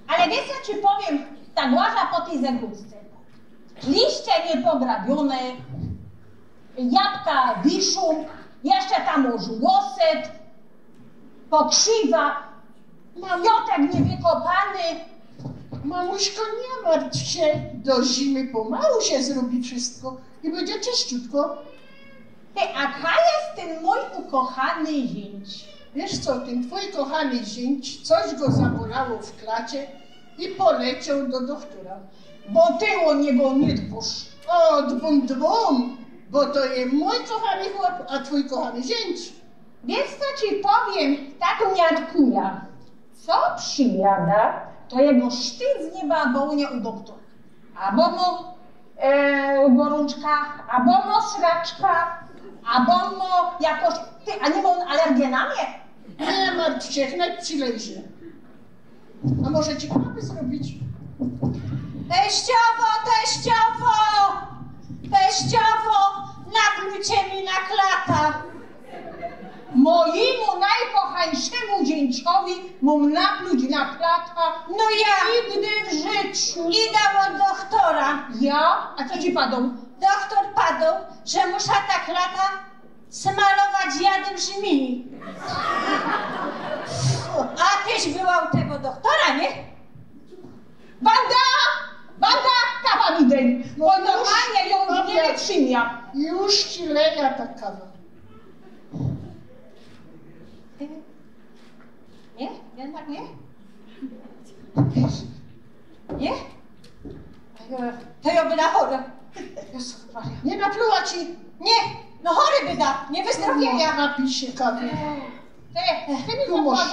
Ale wiysz co, ci powiym, ta głaza po tyj zagōdce. Liście niypograbiōne, jabka wiszōm, jeszcze tam ôżułoset, pokrzywa, miotek niywykopany. Mamuśko, niy martw sie, do zimy pomalu sie zrobi wszysko i bydzie czyściutko. Ty, a kaj je tyn mōj ukochany ziyńć? Wiysz co, tyn twōj kochany ziyńć, coś go zabolało w klacie i polecioł do dochtora. Bo ty ô niego niy dbōsz. Ô, dbōm, dbōm, bo to je mōj kochany chłop, a twōj kochany ziyńć. Wiysz co, ci powiym, tak miarkuja. Co przijada, to jego sztyc niy ma, bo u niego u doktora. Abo mo e, gorōnczka, abo mo sraczka, abo mo jakoś, ty, a niy mŏ ôn alergie na mie? Niy martw sie, wnet ci lejzie. A może ci kawy zrobić? Teściowo, teściowo, teściowo, naplujcie mi na klata. Mojimu nojkochańszymu ziyńciowi mōm napluć na klata? No ja. Nigdy w życiu. Idã do dochtora. Ja? A co ci padoł? Dochtor padoł, że musza ta klata smalować jadym żmij. A tyś była u tego dochtora, niy? Wanda! Wanda! Kawa mi dej! Bo normalnie już, jŏ już niy wytrzimia. Już ci leja ta kawa. Ty? Niy? Jednak niy? Niy? To jŏ, to jŏ byda chora. Jezus Maria. Niy napluła ci? Niy. No chory byda. Niy wyzdrowieja. Napij sie kawy. Ty, ty mi tu masz.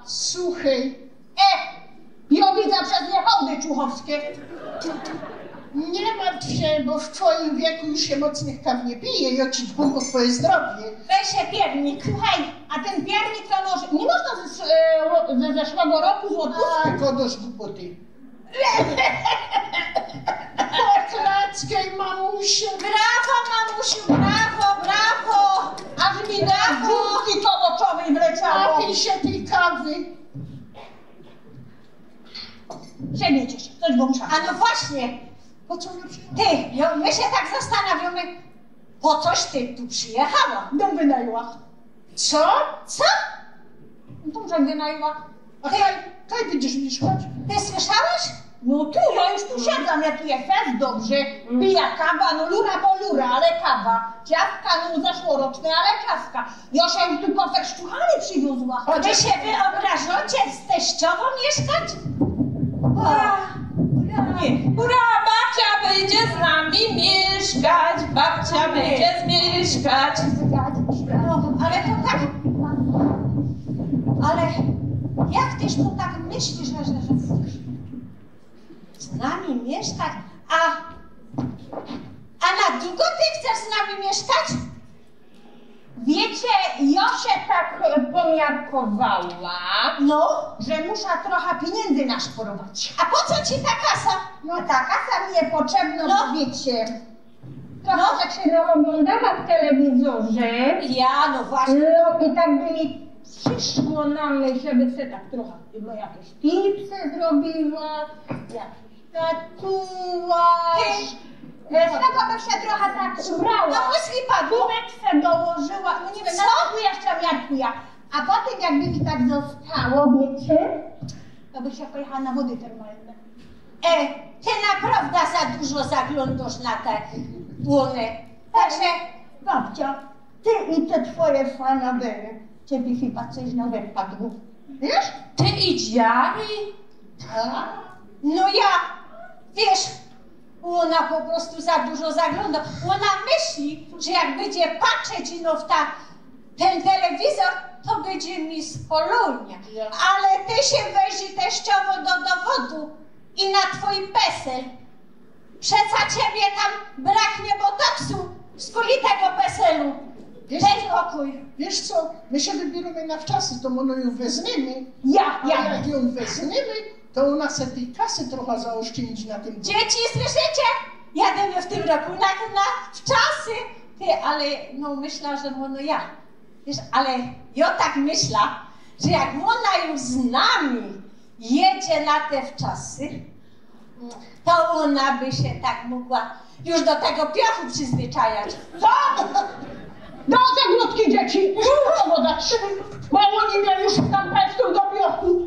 Suchej. E! Jŏ widza przez nie hołdy czuchowskie. Niy martw sie, bo w twojim wieku już sie mocnych kaw niy pije. Jŏ ci dbōm ô twoje zdrowie. Weź sie piernik. Słuchej, a tyn piernik to może, niy można ze, e, ze zeszłego roku z ôdpustku? A, gŏdŏsz głupoty. Poklackej, mamusiu. Brawo, mamusiu, brawo, brawo. Aż mi do dziurki kołoczowej wleciało. Napij sie tyj kawy. Siednijcie sie, coś wōm muszã. A no właśnie. Po co ona przyjechała? Ty, jo, my sie tak zastanawiymy, po coś ty tu przijechała? Dōm wynajmła. Co? Co? Dōm żech wynajmła. A kaj, kaj bydziesz miyszkać? Ty słyszałeś? No tu, jŏ już tu siedzã, jak tu je fest dobrze. Mm. Pijã kawa, no lura bo lura, ale kawa. Ciastka, no zeszłoroczne, ale ciastka. Jŏ sie już tu kofer szczuchany przywiōzła. A ty sie wyobrażŏcie z teściowōm miyszkać? Ura! Ura! Ura, babcia bydzie z nami miyszkać, babcia bydzie miyszkać. No, ale to tak, ale jak tyś to tak myślisz, że, że, że z nami miyszkać? A, a na dugo ty chcesz z nami miyszkać? Wiycie, jŏ sie tak, e, pomiarkowała, no, że musza trocha piniyndy naszporować. A po co ci ta kasa? No, ta kasa mi je potrzebnŏ, no, bo wiycie, trocha, no, rzeczy naôglōndała w telewizorze. Ja, no właśnie. No i tak by mi przyszło na myśl, żeby se tak trocha, no, jakeś tipsy zrobiła, jakiś tatuaż. Ty. E, z tego bych sie trocha tak ubrała. No, łysy padło. Kubek se dołożyła, no niy wiym, co? Nawet jeszcze miarkuja. A potym jakby mi tak zostało, wiycie, to bych sie pojechała na wody termalne. E, ty naprŏwdã za dużo zaglōndŏsz na te łōny. Także, babcia, ty i te twoje fanabery, ciebie chyba coś na łeb padło. Wiysz? Ty i dziary? A? No ja, wiysz, ôna po prostu za dużo zaglōndŏ. Ôna myśli, że jak bydzie patrzeć ino w ta, tyn telewizor, to bydzie Miss Polonia. Ja. Ale ty sie weź teściowo do dowodu i na twōj pesel. Przeca ciebie tam braknie botoksu, skuli tego peselu. Wiysz co? Dej pokōj. Wiysz co? My sie wybiyrymy na wczasy, to my jōm wezmymy. Ja, ja. A jak jōm wezmymy, To ôna se tyj kasy trocha zaôszczyndzi na tym. Dzieci, słyszycie? Jadymy w tym roku na, na wczasy. Ty, ale no myśla, że no, no ja. Wiysz, ale jo tak myśla, że jak ôna już z nami jedzie na te wczasy, to ôna by sie tak mogła już do tego piochu przyzwyczajać. Co? Do te głupie dzieci! Już nie mogę dać! Mało nie miał już tam pestów do piochu!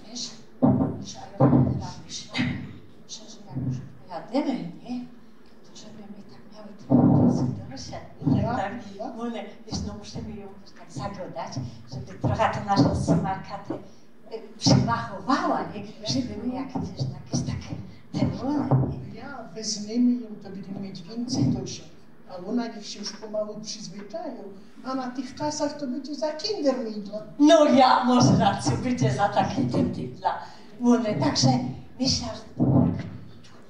Wiysz, wiysz, a jo tak myśla, że, że jak już jadymy, nie? To żeby my tak miały te interesy do siebie, tak, tak. Ja, ja. Ône, wiysz, no musimy jo tak zagodać, żeby trocha ta nasza smarka te przymachowała, nie? Żeby my jak, wiysz, jakieś takie te ône, nie? Ja, wezmymy jo, to bydymy mieć wiyncyj do sie. A ôna niych sie już pomało przyzwyczajo. A na tych wczasach to bydzie za Kindermidla. No ja, może racyjo, bydzie za ta Kindermidla. Ône, tak że myśla, że to tak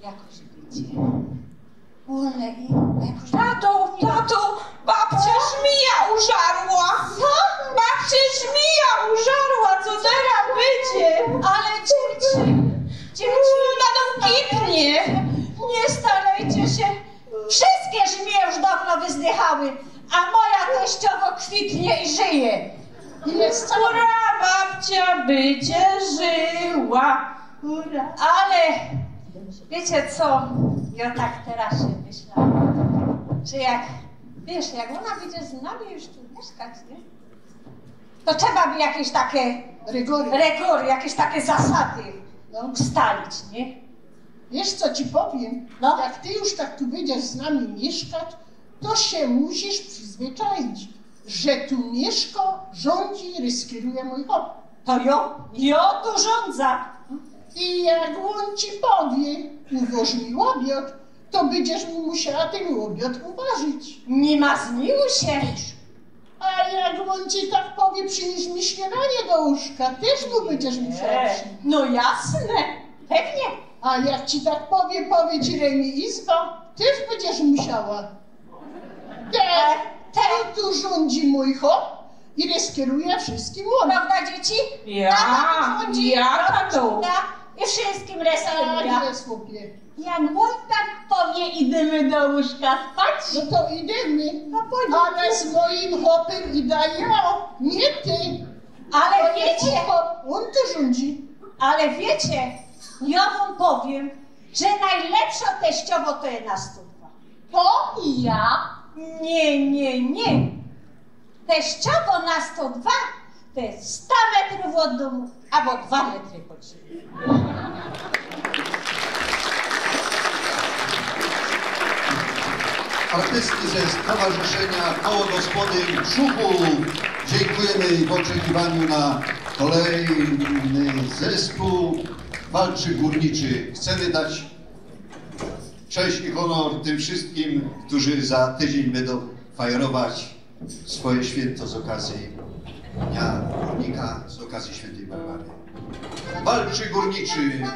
jakoś bydzie. Ône i jakoś... Tato, tato, babcia zmija użarła. Co? Babcia zmija użarła, co teroz bydzie? Ale dzieci, dzieci, ona nam kipnie. Nie starejcie sie. Wszyjske zmije już downo wyzdychały, a moja teściowo kwitnie i żyje. I jest cała... Ura, babcia bydzie żyła. Ura. Ale wiycie co? Jo tak teroz sie myśla, że jak, wiysz, jak ôna bydzie z nami już tu miyszkać, nie? To trzeba by jakieś takie rygory, jakieś takie zasady ustalić, nie? Wiysz co ci powiym? No. Jak ty już tak tu bydziesz z nami miyszkać, to sie musisz przyzwyczaić, że tu miyszko, rządzi, ryskyruje mōj chop. To jo, jo tu rządza. I jak ôn ci powiy: „Uwŏż mi ôbiŏd”, to bydziesz mu musiała tyn ôbiŏd uwarzić. Niy ma zmiłuj sie. A jak ôn ci tak powiy: „Prziniyś mi śniadanie do łōżka”, tyż mu bydziesz musiała prziniyś. No jasne, pewnie. A jak ci tak powiy, powiy ci: „Rejmij izba”, tyż bydziesz musiała. Te, te, tu rządzi mōj chop i ryskyruje wszyjskim ôn. Prawda, dzieci? Ja, tato rządzi, ja, tato. I wszyjskim ryskyruje. Tak jest, chopie. Jak ôn tak powiy: „Idymy do łōżka spać”, no to idymy. No, ale z mojim chopym idã jo, niy ty. Ale wiycie, ôn tu rządzi. Ale wiycie, jo wōm powiym, że nojlepszŏ teściowŏ to je na sto dwa. To i ja. Niy, niy, niy. Teściowŏ na sto dwa to je sto metrōw ôd dōmu, abo dwa metry pod ziymia. Artystki ze Stowarzyszynia Koło Gospodyń Krzukōw. Dziękujemy w oczekiwaniu na kolejny zespół Walczy Górniczy. Chcemy dać cześć i honor tym wszystkim, którzy za tydzień będą fajerować swoje święto z okazji Dnia Górnika, z okazji świętej Barbary. Walczy Górniczy.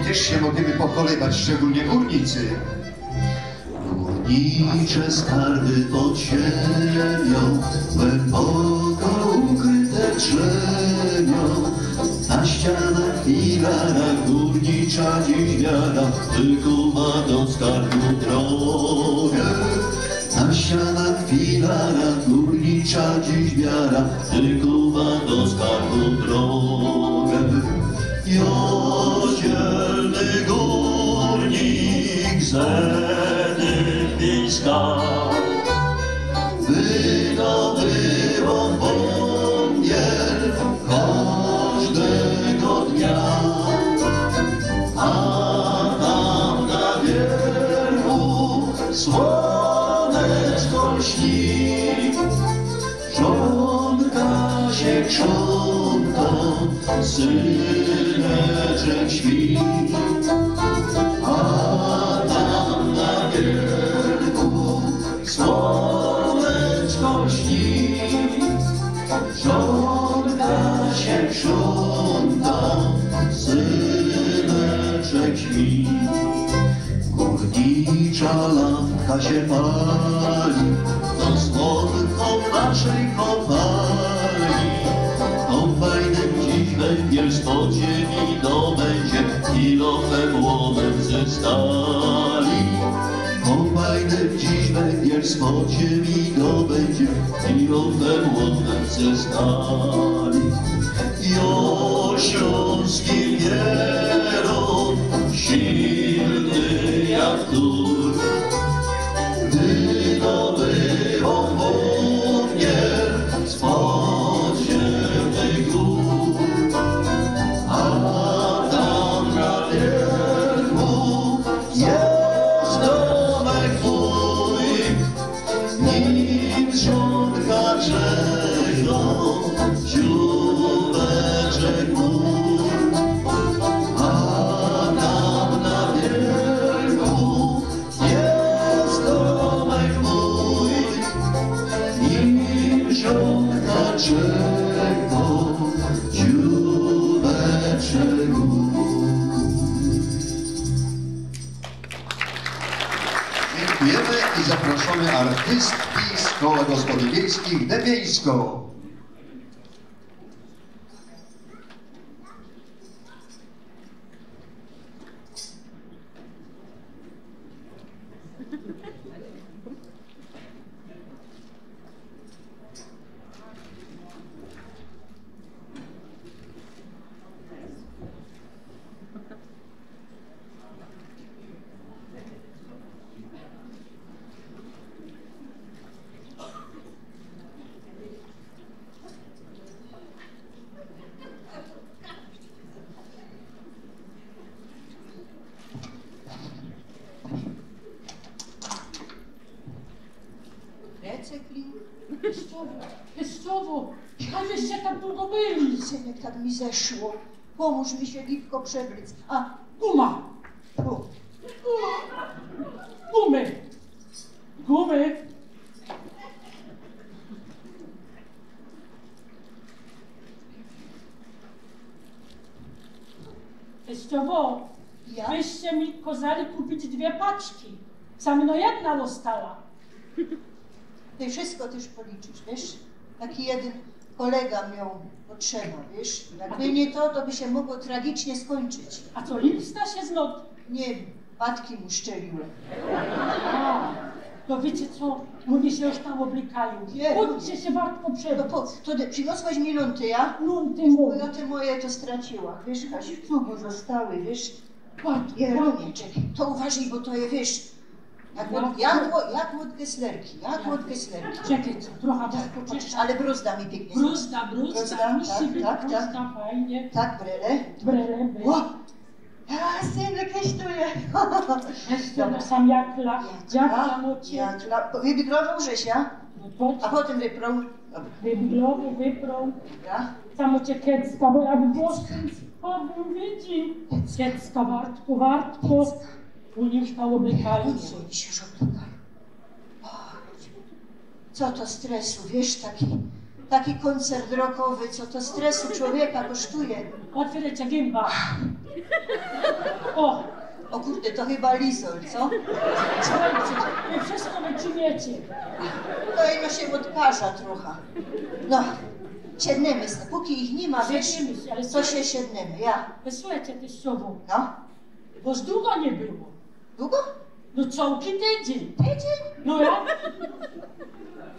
I też się możemy pochwaliwać, szczególnie górnicy. Górnicze skarby pod ziemią głęboko ukryte drzemią. Na ścianach filarach górnicza dziś wiara wykuwa do skarbu drogę. Na ścianach filarach górnicza dziś wiara wykuwa do skarbu drogę. Jozielny górnik z Dyńska wydobywōm wōngiel kożdego dnia. A tam na wierchu słōneczko lśni. Żonka sie krzątŏ, syneczek śpi. A tam na wierchu słōneczko lśni. Żonka sie krzątŏ, syneczek śpi. Górnicza lampka sie pali, to słōnko w naszyj kopalni. Kōmbajn Po ziymie dobyndzie i lufem łopem ze stali. Jo ślōnski wierōn, silny jak tur. Gdy dobywōm wōnnie z podziemnych gōr. A tam na wierchu jest domek mōj. Nim wsiądka czekał, dzióbeczek mój. A tam na wierchu jest domek mój. Nim wsiądka czekał, dzióbeczek mój. Dziękujemy i zapraszamy artystki z Koła Gospodyń Wiejskich Dębieńsko. Recykling? Teściowo, teściowo, a żeście tak długo byli? Synek, tak mi zeszło. Pomōż mi sie gibko przeblyc. A, guma. Tu. Gumy. Gumy. Teściowo, ja? Wyście mi kozali kupić dwie paczki. Za mno jedna została. Ty wszystko tyż policzysz, wiysz? Taki jedyn kolega mioł potrzeba, wiysz? Jakby niy to, to by sie mogło tragicznie skończyć. A co, lista sie znod? Niy wiym, patki mu szczeliły. A, to wiycie co? Ôni sie już tam ôblykajōm. Niy, chōdźcie sie, Bartku, przebrać. No po, to ty przyniosłaś mi lōnty, ja? Lōnty mōj. Bo ja te moje to straciła, wiysz, Kasiu, tu mu zostały, wiysz? Bartku, Jeronie, czekej, to uważaj, bo to je, wiysz, jak ôd, jak ôd, jak ôd geslerki, jak ôd geslerki. Czekej, co, trocha tak, was poczekaj. Ale brozda mi piyknie. Brozda, brozda, brozda, musi być tak, tak, brozda, tak. Fajnie. Tak, brele. Brele, brele. Ło! A, synek, weź to je. Weź to, no, sam jak la-, jak la-, jak la-, wybiglowōł żeś, ja? No to a potym wyprōł. Dobra. Wybiglowōł, wyprōł. Dobra. Samo cię kecka, bo jak włos tym spadł, widzi. Kecka, wartko, wartko. Ôni już tam ôblykali. Po co ôni sie już ôblykali? O, co to stresu, wiysz, taki, taki kōncert rockowy, co to stresu człowieka kosztuje. Otwierajcie gymba. O! O kurde, to chyba lizol, co? Słuchajcie, wy wszystko wyczyniecie. To ino sie ôdkaża trocha. No, siednymy se, póki ich niy ma, wiysz, siednymy se, ale to słuchaj, sie siednymy, ja. Wysłuchajcie, teściowo. No. Bo już długo niy było. Długo? No cołki tydziyń. Tydziyń? No ja?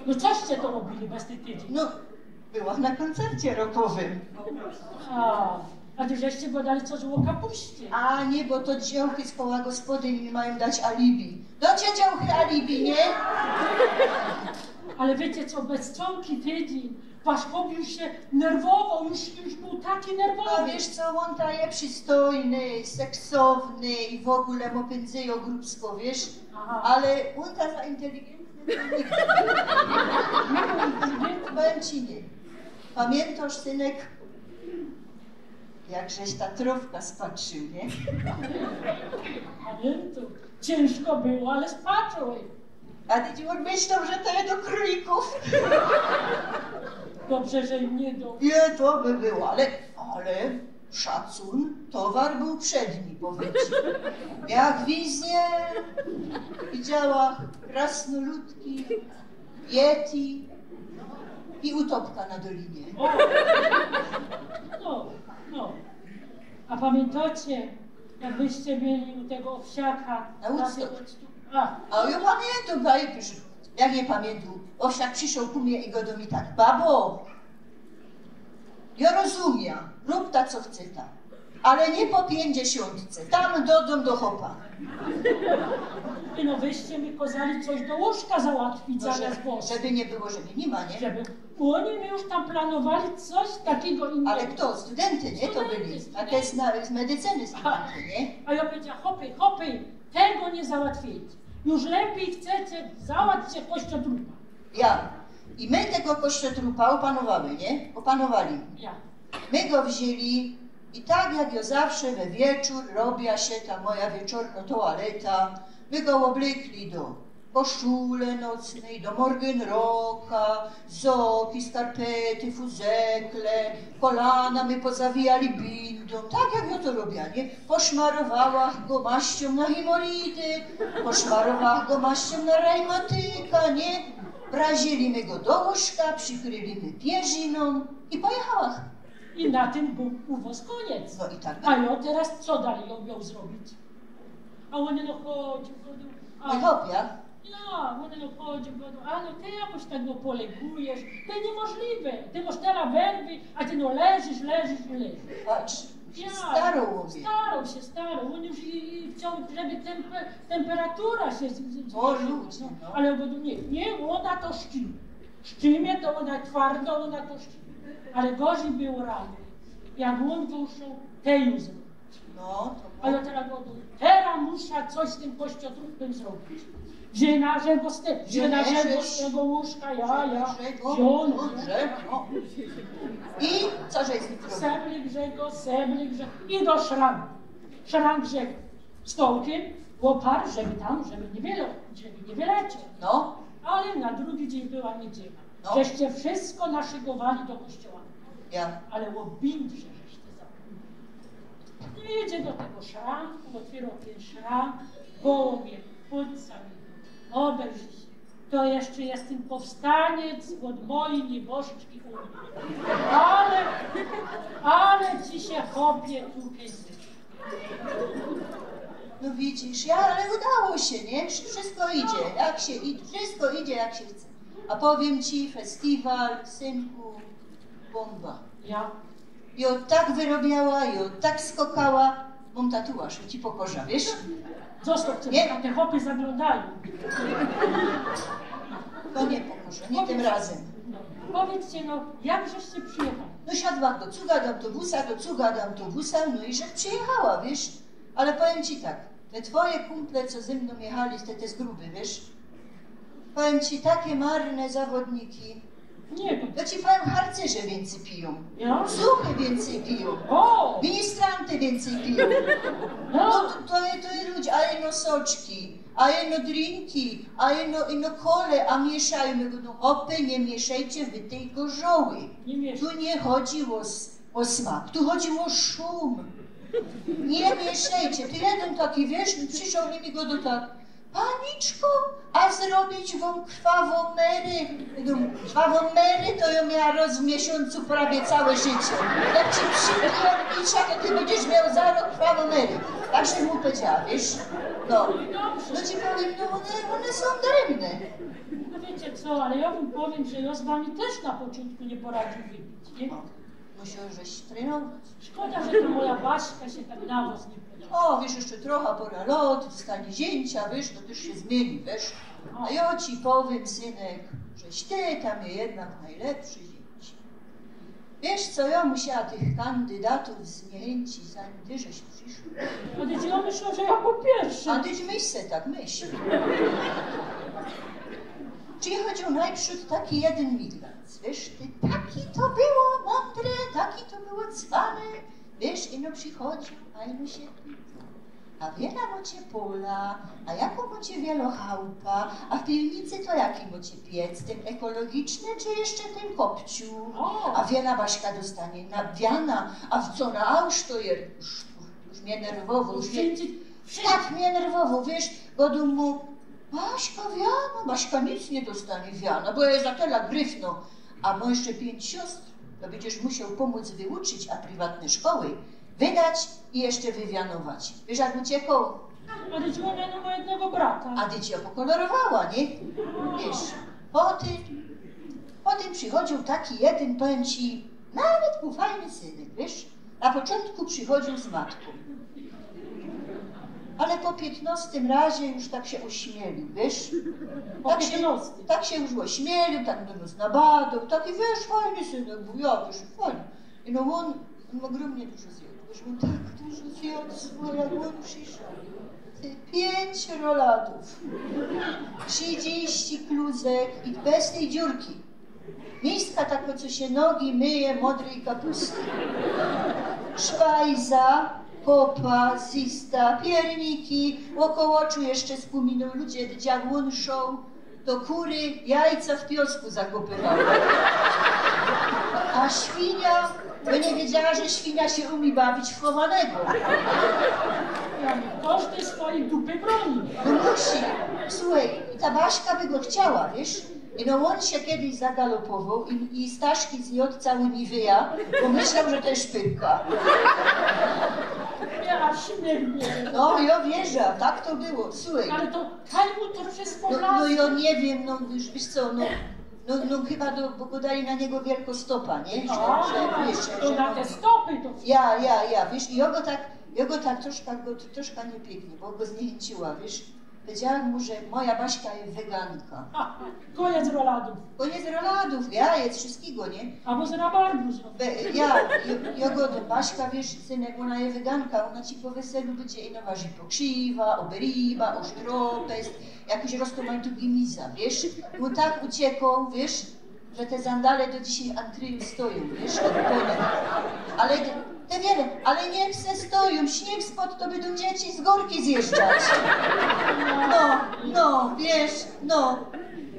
No coście to robili bez tyj tydziyń? No, była na kōncercie rockowym. A, a ty żeście gadali coś ô kapuście. A niy, bo to dziołchy z Koła Gospodyń mi majōm dać alibi. Do ciebie dziołchy alibi, niy? Ale wiycie co, bez cołki tydziyń Wasz chop już sie nerwowoł, już, już bōł taki nerwowy. A wiysz co, ôn ta je przystojny, seksowny i w ôgōle mu pyndzioł grubsko, wiysz? Aha. Ale ôn ta za inteligentny to nigdy. Niy bōł inteligentny. Powiym ci, niy. Pamiyntosz, synek, jak żeś ta trōwka spatrził, niy? Pamiyntam. Ciynżko było, ale spatrził. A ty ci ôn myśloł, że to je do krōlikōw? Dobrze, że im niy do. Niy, to by było, ale, ale szacun, towar bōł przedni, powiym ci. Jak wiznie, widziała krasnoludki, yeti i utopka na dolinie. O! No, no. A pamiyntocie, jak wyście byli u tego owsiaka? Na Woodstock. A. A jo pamiyntam, panie Pyrzyk. Jak niy pamiyntōm, owsiak prziszoł ku mie i godo mi tak: „Babo, jo rozumia, rōbta co chceta, ale niy po piyńćdziesiōntce, tam do dōm do chopa”. Ty, no wyście mi kozali coś do łōżka załatwić, No, zamiast że, włos. Żeby niy było, że mi niy ma, niy? Żeby ôni mi już tam planowali coś takigo innego. Ale kto? Studynty, niy? To byli. A te z, na, z medycyny studynty, niy? A jo powiedziała: „Chopy, chopy, tego niy załatwicie. Już lepij chcecie, załatwcie kościotrupa”. Ja. I my tego kościotrupa ôpanowały, niy? Ôpanowali. Ja. My go wziyni i tak jak jo zawsze we wieczōr robia sie ta moja wieczorno toaleta, my go ôblykli do koszule nocnyj, do morgenrocka, zoki, skarpety, fuzekle, kolana my pozawijali bindōm, tak jak jo to robia, niy? Poszmarowałach go maściōm na himority, poszmarowałach go maściōm na rajmatyka, niy? Wrazili my go do łōżka, przikryli my pierzynōm i pojechałach. I na tym bōł u wos kōniec. No i tak A jo teraz co dalij jo miał zrobić? A ône no chodzi, chodzi, a Niy chopia. Ja, ône no chodzi, bo no, a no ty jakoś tak no polegujesz, to niymożliwe, ty mosz tela werwy, a ty no leżysz, leżysz i leżysz. Patrz, Ja, starōł o mie. Starōł sie, starōł, ôn już i, i chcioł, żeby tempe, temperatura sie z, z, z, O ludzie, no. Ale jo godu, niy, niy, ôna to szczimie. Szczimie to ôna twardo, ôna to szczimie. Ale gorzij było rano, jak ôn wyszoł, te już zrobił. No, A to jo teraz godu, teraz musza coś z tym kościotrupym zrobić. Wziōnła żech go z te, wziōnła żech go z tego łōżka, ja, ja. Że go, Wziōnła. No, że, no. I co żeś z nim zrobił? Seblik żech go, seblik żech go. I do szranku. Szrank żech stołkiym ôparł, żeby tam, żeby niy wiele, żeby niy wyleciał. No, Ale na drugi dziyń była niydziela. No. Żeście wszystko naszykowali do kościoła. Ja. Ale ô bindzie żeście zapōmnieli. No, idzie do tego szranku, ôtwiyrŏ tyn szrank, gołōm je, pōdza mi, ôbejrzi sie. To jeszcze je tyn powstaniec ôd mojij nieboszczki Uni. Ale, ale ci sie, chopie, tu kedy. No widzisz, ja, ale udało sie, niy? Wszystko idzie, jak sie id-, wszystko idzie, jak sie chce. A powiym ci, festiwal, synku, bōmba. Ja. I ôn tak wyrobiała, i ôn tak skokała. Mōm tatuaż, ci pokorzã, wiysz? Zostawcie, Niy? a te chopy zaglōndajōm. To niy pokorzã, niy tym razym. No, powiydzcie, no, jak żeście przijechali? No siadła do cuga, do autobusa, do cuga, do autobusa, no i żech przijechała, wiysz? Ale powiym ci tak, te twoje kumple, co ze mnōm jechali, te, te z gruby, wiysz? Powiym ci, take marne zawodniki. Niy wiym. Ja ci powiym, harcerze wiyncyj pijōm. Ja? Zuchy wiyncyj pijōm. O! Ministranty wiyncyj pijōm. No. No to, to je, to je ludzie, a jeno soczki, a jeno drinki, a jeno, jeno kole, a miyszajōm. My godu, chopy, niy miyszejcie wy tyj gorzoły. Niy miyszej. Tu niy chodzi ô, s-, ô smak, tu chodzi ô szum. Niy miyszejcie. Ty jedyn taki, wiysz, prziszoł i mi godu tak: „Paniczko, a zrobić wōm krwawōm mery?” Krwawōm mery to jo miała roz w miesiōncu prawie cołke życie. Jak ci przipijōm piciŏ, to ty bydziesz mioł zarŏz krwawōm mery. Tak żech mu powiedziała, wiysz? No. No ci powiym, no ône, ône sōm darymne. No wiycie co, ale jo wōm powiym, że jo z wami tyż na poczōntku niy poradziōł wypić, niy? Musiał żeś trenować. Szkoda, że ta moja Baśka sie tak na wos niy podoba. Ô, wiysz, jeszcze trocha, pora lot, dostanie ziyńcia, wiysz, to tyż sie zmiyni, wiysz. A jo ci powiym, synek, żeś ty tam je jednak nojlepszy ziyńci. Wiysz co, jo musiała tych kandydatōw zniechynci, zanim ty żeś prziszoł. A tyż jo myślã, że jo po piyrsze. A tyż myśl se tak, myśl. Przichodziōł nojprzōd taki jedyn miglans, wiysz, ty, taki to było mōndre, taki to było cwane, wiysz, ino przichodzi, a ino sie pitōm: „A wiela mocie pola, a jakõ mocie wiela chałupa, a w piwnicy to jaki mocie piec, tyn ekologiczny, czy jeszcze tyn kopciu? A wiela Baśka dostanie na wiana, a w co na ausztojer?” Już, już mie nerwowoł, już mie, tak mie nerwowoł, wiysz, godōm mu: „Baśka, wiana, Baśka nic niy dostanie wiana, bo je za tela gryfno, a mo jeszcze piyńć siostr, to bydziesz musioł pōmōc wyuczyć, a priwatne szkoły wydać i jeszcze wywianować”. Wiysz, jak uciekoł? A dyć ôna, no, mo jednego brata. A dyć jo pokolorowała, niy? Wiysz, potym, potym przichodziōł taki jedyn, powiym ci, nawet bōł fajny synek, wiysz? Na poczōntku przichodziōł z matkōm. Ale po piytnostym razie już tak sie ôśmielił, wiysz? Po piytnostym? Tak sie już ôśmielił, tak do nŏs nabadoł, taki, wiysz, fajny synek bōł, ja, wiysz, fajny. No ôn, ôn ôgrōmnie dużo zjŏdł, wiysz, ôn tak dużo zjŏdł, słōchej, jak ôn prziszoł. Ty, piyńć roladōw, trzidziści kluzek i bez tyj dziurki. Miska tako, co sie nogi myje modryj kapusty. Szpajza, popa, zista, piyrniki, ôkoło ôczu jeszcze spōminōm ludzie, jak ôn szoł, to kury jajca w piŏsku zakopywały. A świnia, bo niy wiedziała, że świnia sie umie bawić w chowanego. Kożdy swojij dupy brōni. No musi. Słōchej, i ta Baśka by go chciała, wiysz? I no ôn sie kejś zagalopowoł i, i Staszki zjŏdł cały niwyja, bo myśloł, że to je szpyrka. Ja, a śmiernie. No, jŏ wierzã, tak to było, słōchej. Ale to kaj mu to wszystko No, no wlazło? Jŏ niy wiym, no już wiysz co, no, no, no chyba do, bo go dali na niego wielko stopa, niy? Że, A, że, wiysz, to że na no. Te stopy to. Ja, ja, ja, wiysz, i jŏ go tak, jŏ go tak troszka, go, troszka niypiyknie, bo go zniechynciła, wiysz. Powiedziałam mu, że moja Baśka je weganka. A, koniec roladōw. Koniec roladōw, ja, je wszystkigo, niy? A może rabarbu zrobić? Be-, ja, jŏ, jŏ godōm, Baśka, wiysz, synek, ôna je weganka, ôna ci po weselu bydzie ino warziej pokrziwa, ôberiba, ôsztropest, jakiś roztomańtugi miza, wiysz? Bo tak uciekoł, wiysz, że te zandale do dzisiej w antryju stojōm, wiysz, ôd pōny. Ale te, te wiele, ale niych se stojōm, śniyg spod, to bydōm dzieci z gōrki zjeżdżać. No, no, wiysz, no.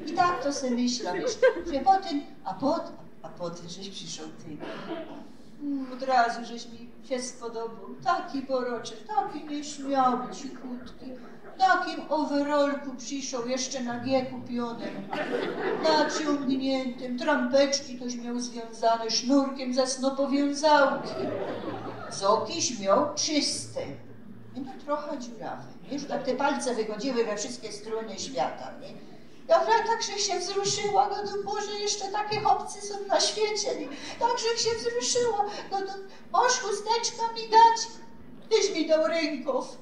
I tak to se myśla, wiysz, że potym, a pot-, a potym żeś prziszoł ty. Mm, ôd razu żeś mi sie spodoboł. Taki boroczek, taki niyśmiały, cichutki. W takim overolku prziszoł, jeszcze na G kupiynym. Naciōngniętym, trampeczki toś mioł zwiōnzane, sznurkiym ze snopowiōnzałki. Zokiś mioł czyste. I no trocha dziurawe, niy? Już tak te palce wychodziły we wszystkie strōny świata, niy? Ja tak żech sie wzruszyła, godōm, Boże, jeszcze take chopcy sōm na świecie, niy? Tak żech sie wzruszyła, godōm, możesz chusteczka mi dać? Tyś mi doł rynkow.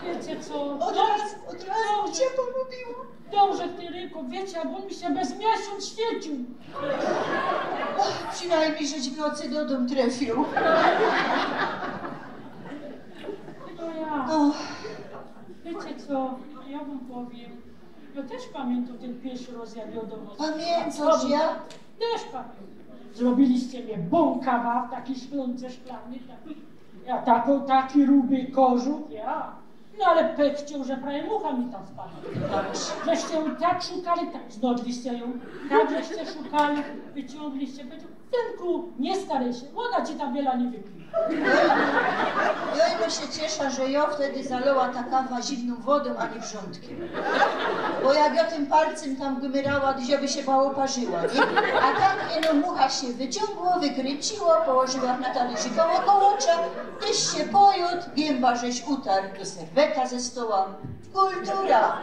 Wiycie co? Ôd razu, ôd razu ciepło lubiła. Dobrze, ty rynkow, wiycie, jak ôn mi sie bez miesiōnc świeciōł. Ach, przinajmnij żeś w nocy do dōm trefiył. No ja. No. Wiycie co, ja wōm powiym. Ja tyż pamiyntōm tyn piyrszy roz, jak jŏ do wŏs. Pamiyntōsz, ja? Tyż pamiyntōm. Zrobiliście mi bōnkawa w takij szklōnce szklannyj, taki, ja tako, taki ruby kożuch, ja. No ale pech chcioł, że prawie mucha mi tam wpadła. Żeście jōm tak szukali, tak znŏdliście jōm, tak żeście szukali, wyciōngliście, powiedzioł, synku, niy starij sie, ôna ci tam wiela niy wypije. Jŏ ino sie ciesza, że jŏ wtedy zalała ta kawa zimnōm wodōm, a niy wrzątkym. Bo jak jŏ tym palcym tam gmyrała, to by sie była ôparzyła, niy? A tak ino mucha sie wyciōngło, wykrynciło, położyła na talyrzyku ôkoło ôcza, tyś sie pojŏd, giymba żeś utarł, to serweta ze stoła. Kultura!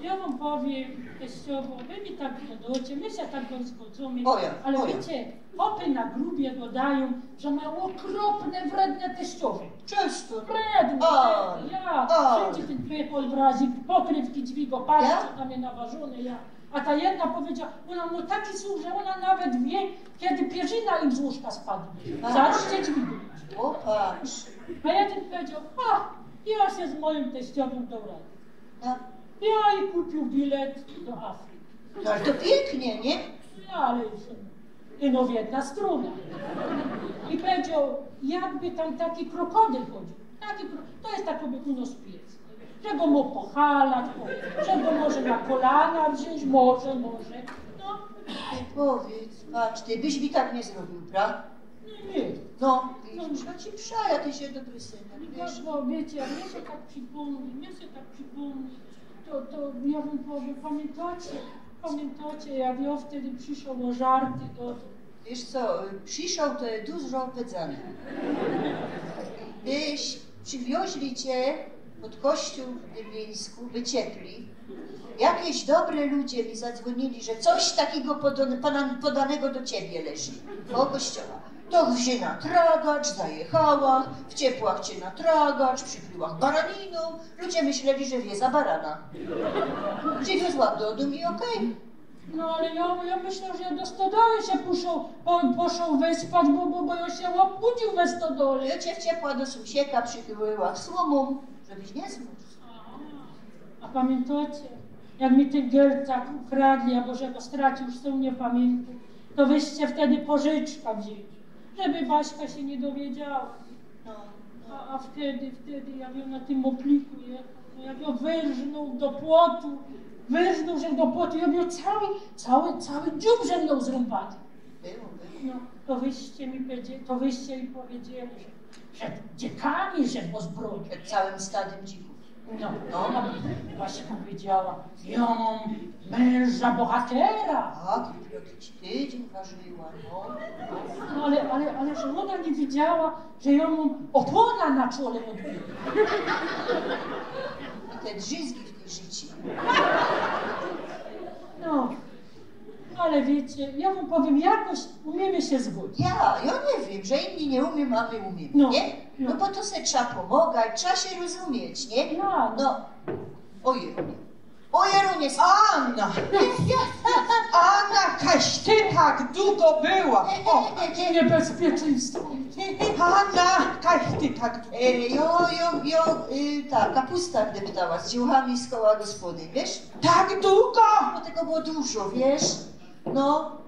Ja wōm powiym, teściowŏ, wy mi tak gŏdŏcie, my sie tak zgodzōmy, ale wiycie, chopy na grubie gŏdajōm, że majōm ôkropne, wredne teściowe. Czysto. Wredne, ja. Wszyndzie tyn piekol wrazi, pokrywki dźwigŏ, patrz, co tam je nawarzōne, ja. A ta jedna powiedziała, ôna mŏ taki słuch, że ôna nawet wiy, kedy pierzina im z łóżka spadnie. Zarŏz cię dźwignie. Ôpatrz. A jedyn powiedzioł, a, ja sie z mojōm teściowōm doł rady. Ja i kupiōł bilet do Afryki. No ale to piyknie, niy? No ale już, ino w jedna strōna. I powiedzioł, jakby tam taki krokodyl chodziōł. Taki kro-, to je tak, jakby u nŏs pies. Że go mŏ pochalać, że go może na kolana wziōńć, może, może. No. Ty powiydz, patrz, ty byś mi tak niy zrobiōł, prawda? Niy. No, widzysz, no ci przaja, ty sie dobry synek, wiysz. No, wiycie, jak mi sie tak przipōmni, mi sie tak przipōmni, to, to ja wōm powiym, pamiyntŏcie, pamiyntŏcie, jak jŏ wtedy prziszoł ôżarty do... Wiysz co, prziszoł to je dużo powiedziane. Wiysz, prziwiozli cie pod kościoł w Dymińsku, wyciepli. Jakeś dobre ludzie mi zadzwonili, że coś takiego podane-, pana-, podanego do ciebie leży. Koło kościoła. To się na tragacz zajechała, w ciepłach cię na tragacz, przykryła baraniną. Ludzie myśleli, że wiezie barana. Przywiozła do domu i okej. No ale jo, jo myślã, że jo do stodoły sie poszoł, po, poszoł wyspać, bo, bo, bo jo sie ôbudził we stodole. Jo cię wciepła do sumsieka, przykryła słōmōm, żebyś niy zmōrzł. A, a pamiyntocie, jak mi tyn gert tak ukradli, abo że go straciōł, już sam niy pamiyntōm, to wyście wtedy pożyczka wziyni, żeby Baśka sie niy dowiedziała. No, no. A, a wtedy, wtedy, jak jo na tym mopliku jechoł, no jak jo wyrznōł do płotu, wyrznōł żech do płotu, jo mioł cały, cały, cały dziōb żech mioł zrōmbany. Było, było. No, to wyście mi powiedzieli, to wyście mi powiedzieli, że, że dzikami żech ôzbrodził. Przed całym stadym dzików. No, no, no, właśnie powiedziała, jo mōm mynża bohatera. A, dopiero ci tydziyń ważyła, no. No ale, ale, ale że ôna niy wiedziała, że jo mōm ôpōna na czole ôdbiōm. I te drzizgi w tyj życi. No, ale wiycie, jo wōm powiym, jakoś umiymy sie zgodzić. Ja, jo niy wiym, że inni niy umiymy, a my umiymy, no, niy? No. No bo to se trzeba pōmogać, trzeba sie rozumieć, niy? Ja. No. Ojej. Ojej, Runie. Anna! Anna, kaś ty tak dugo była! O, niebezpieczeństwo! Anna, kaś ty tak dugo. E, jo, jo, jo, y, ta kapusta deptała z dziołchami z koła gospody, wiysz? Tak dugo? Bo tego było dużo, wiysz? No.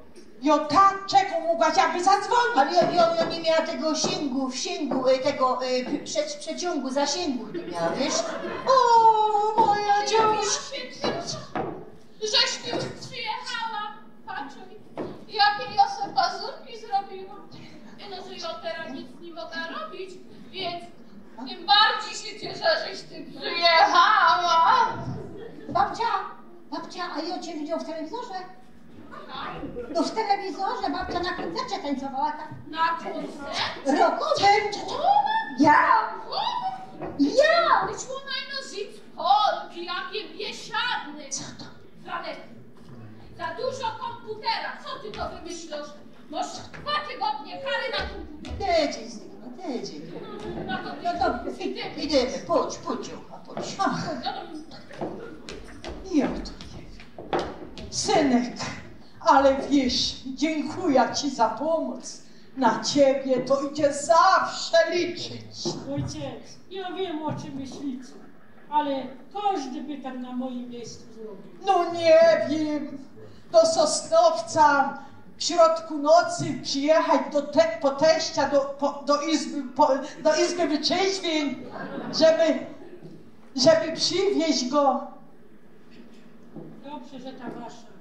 Jo tak czekōm, mogła ci by zadzwōnić. Ale jo, jo, jo niy miała tego siyngu, w siyngu, y, tego, y, prze-, przeciōngu, zasyyngu niy miała, wiysz? O, moja dziewczynka. Żeś ty już przijechała? Patrzuj, jakie jo se pazurki zrobiła. No, że jo teroz nic niy moga robić, wiync tym bardzij sie cieszę, żeś ty przijechała. Babcia, babcia, a jo ciebie widzioł w telewizorze? No, w telewizorze babcia na kōncercie tańcowała, tak. Na kōncercie? Rockowym. Ja! Ja! Już ôna ino zit Polki, jakie biesiadne. Co to? Franek, za dużo kōmputera. Co ty to wymyślasz? Masz dwa tygodnie kary na kōmputera. Tydziyń z niego, no tydziyń. No to No to idymy, pōdź, pōdź, dziołcha, pōdź. Ach. No to I ôto je. Synek, ale wiysz, dziynkuja ci za pōmoc. Na ciebie to idzie zawsze liczyć. Ôjciec, jo wiym, ô czym myślicie, ale kożdy by tak na moim miyjscu zrobiōł. No niy wiym, do Sosnowca w środku nocy przijechać do te-, po teścia do, po, do izby, po, do izby wyczyństwiyn, żeby, żeby przywieźć go. Dobrze, że ta wasza.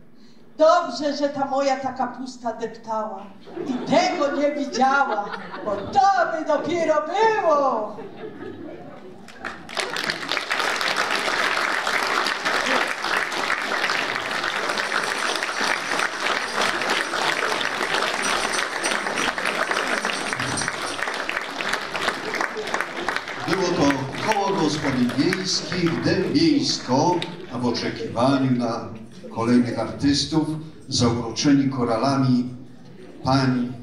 Dobrze, że ta moja ta kapusta deptała i tego niy widziała, bo to by dopiero było. Było to Koło Gospodyń Wiejskich Dębieńsko, a w oczekiwaniu na kolejnych artystów, zauroczeni koralami pań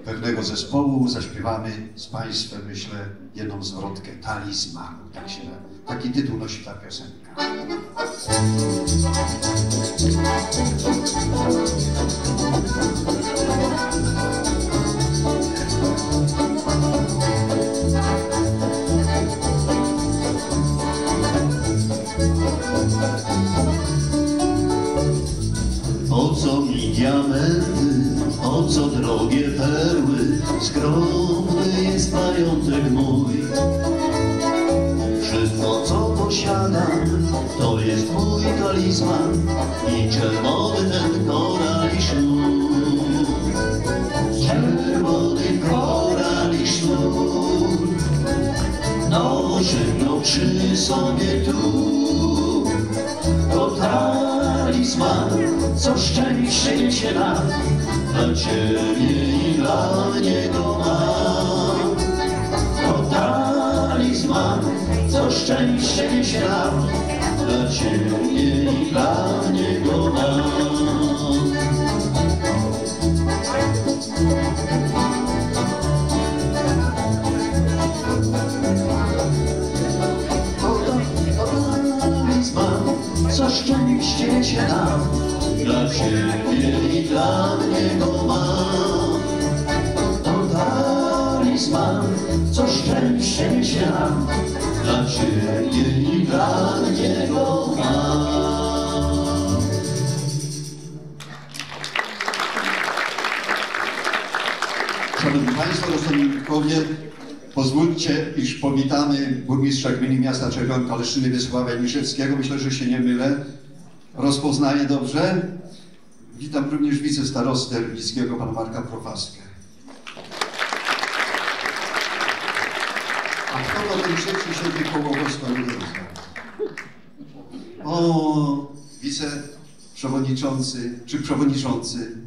pewnego zespołu, zaśpiewamy z państwem, myślę, jedną zwrotkę, Talizman, tak się na-, taki tytuł nosi ta piosenka. Po co mi diamenty, po co drogie perły? Skromny jest majątek mój. Wszystko, co posiadam, to jest mój talizman i czerwony ten korali sznur. Czerwony korali sznur. Noszę go przy sobie tu. To talizman, co szczęście niesie nam. Dla ciebie i dla mnie go mam. To talizman, co Szczęście mi się da, dla ciebie i dla niego mam. Oto, oto talizman, co szczęście się da, dla ciebie i dla niego mam. To talizman, co szczęście mi się da, dla ciebie i dla niego mam. Szanowni Państwo, dostojni ludkowie, pozwólcie, iż powitamy burmistrza gminy i miasta Czerwionka Leszczyny Wiesława Janiszewskiego. Myślę, że się nie mylę. Rozpoznaję dobrze. Witam również wicestarostę rybnickiego, pana Marka Profaskę. A kto to ten trzeci siedzi koło was, to nie rozumiem. O, wiceprzewodniczący, czy przewodniczący?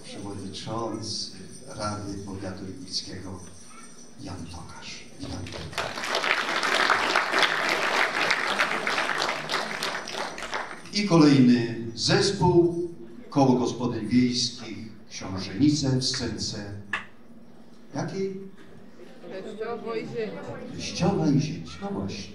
Przewodniczący Rady Powiatu Rybnickiego, Jan Tokarz. Witam. I kolejny zespół, Koło Gospodyń Wiejskich Książenice w scence jakiej? Teściowo i zięć. Teściowa i zięć, no właśnie.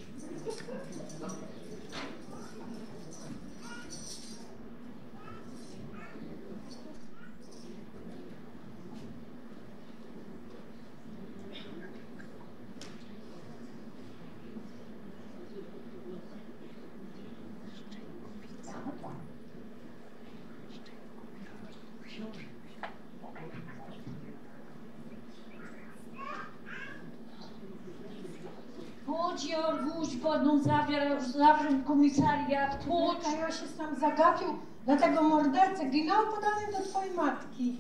Chodź, Jorguś, bo no zawier-, zawrzą komisariat, chodź. A ja się sam zagapił, dlatego mordercę ginął podany do twojej matki.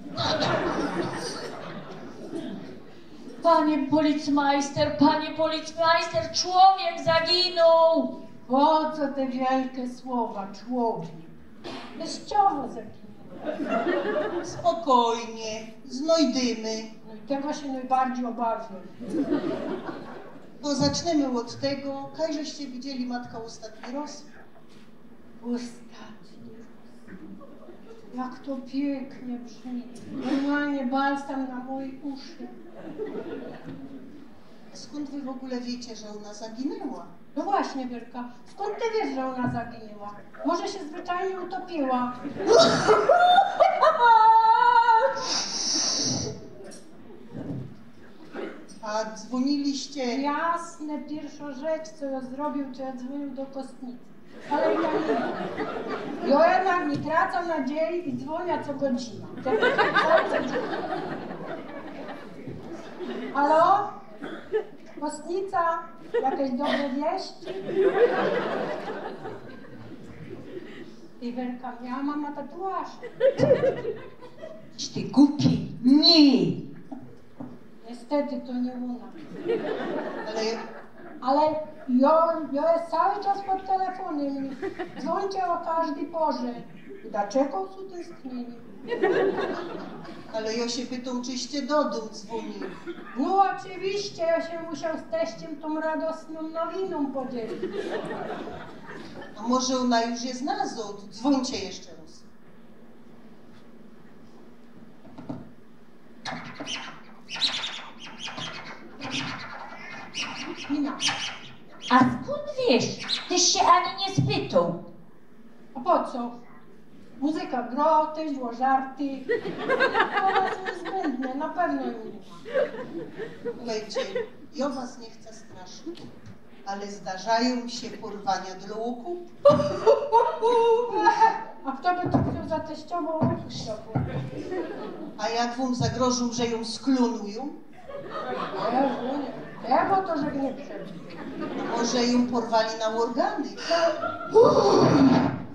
Panie policmajster, panie policmajster, człowiek zaginął! Po co te wielkie słowa, człowiek? Teściowo zaginęła. Spokojnie, znajdymy. No i tego się najbardziej obawiam. To zaczniemy od tego, kaj żeście widzieli matka ostatni roz? Ostatni roz. Jak to pięknie brzmi. Normalnie balsam na moje uszy. Skąd wy w ogóle wiecie, że ona zaginęła? No właśnie, Wielka, skąd ty wiesz, że ona zaginęła? Może się zwyczajnie utopiła. A dzwoniliście? Jasne, pierwszą rzecz, co ja zrobił, to ja dzwonił do Kostnicy. Ale ja nie. Ja jednak nie tracę nadziei i dzwonię co godzina. Halo? Kostnica? Jakieś dobre wieści? Ty, Werka, miała mama tatuaż? Ty głupi. Nie. Niestety to nie ona. Ale, ale ja, ja jest cały czas pod telefonem. Dzwońcie o każdej porze. Dlaczego z utęsknieniem? Ale ja się pytam, czyście do dom dzwonili. No oczywiście, ja się musiał z teściem tą radosną nowiną podzielić. A może ona już jest nazad? Dzwońcie jeszcze raz. Nina. A skąd wiesz? Tyś się ani nie spytał. A po co? Muzyka gro, tyś żarty. Ona jest niezbędna, na pewno ją nie ma. Słuchajcie, ja was nie chcę straszyć, ale zdarzają się porwania dla okupu. A kto by to chciał za teściową okup? A jak wam zagrożą, że ją sklonują? Tego to, że nie przebił. Może ją porwali na organy?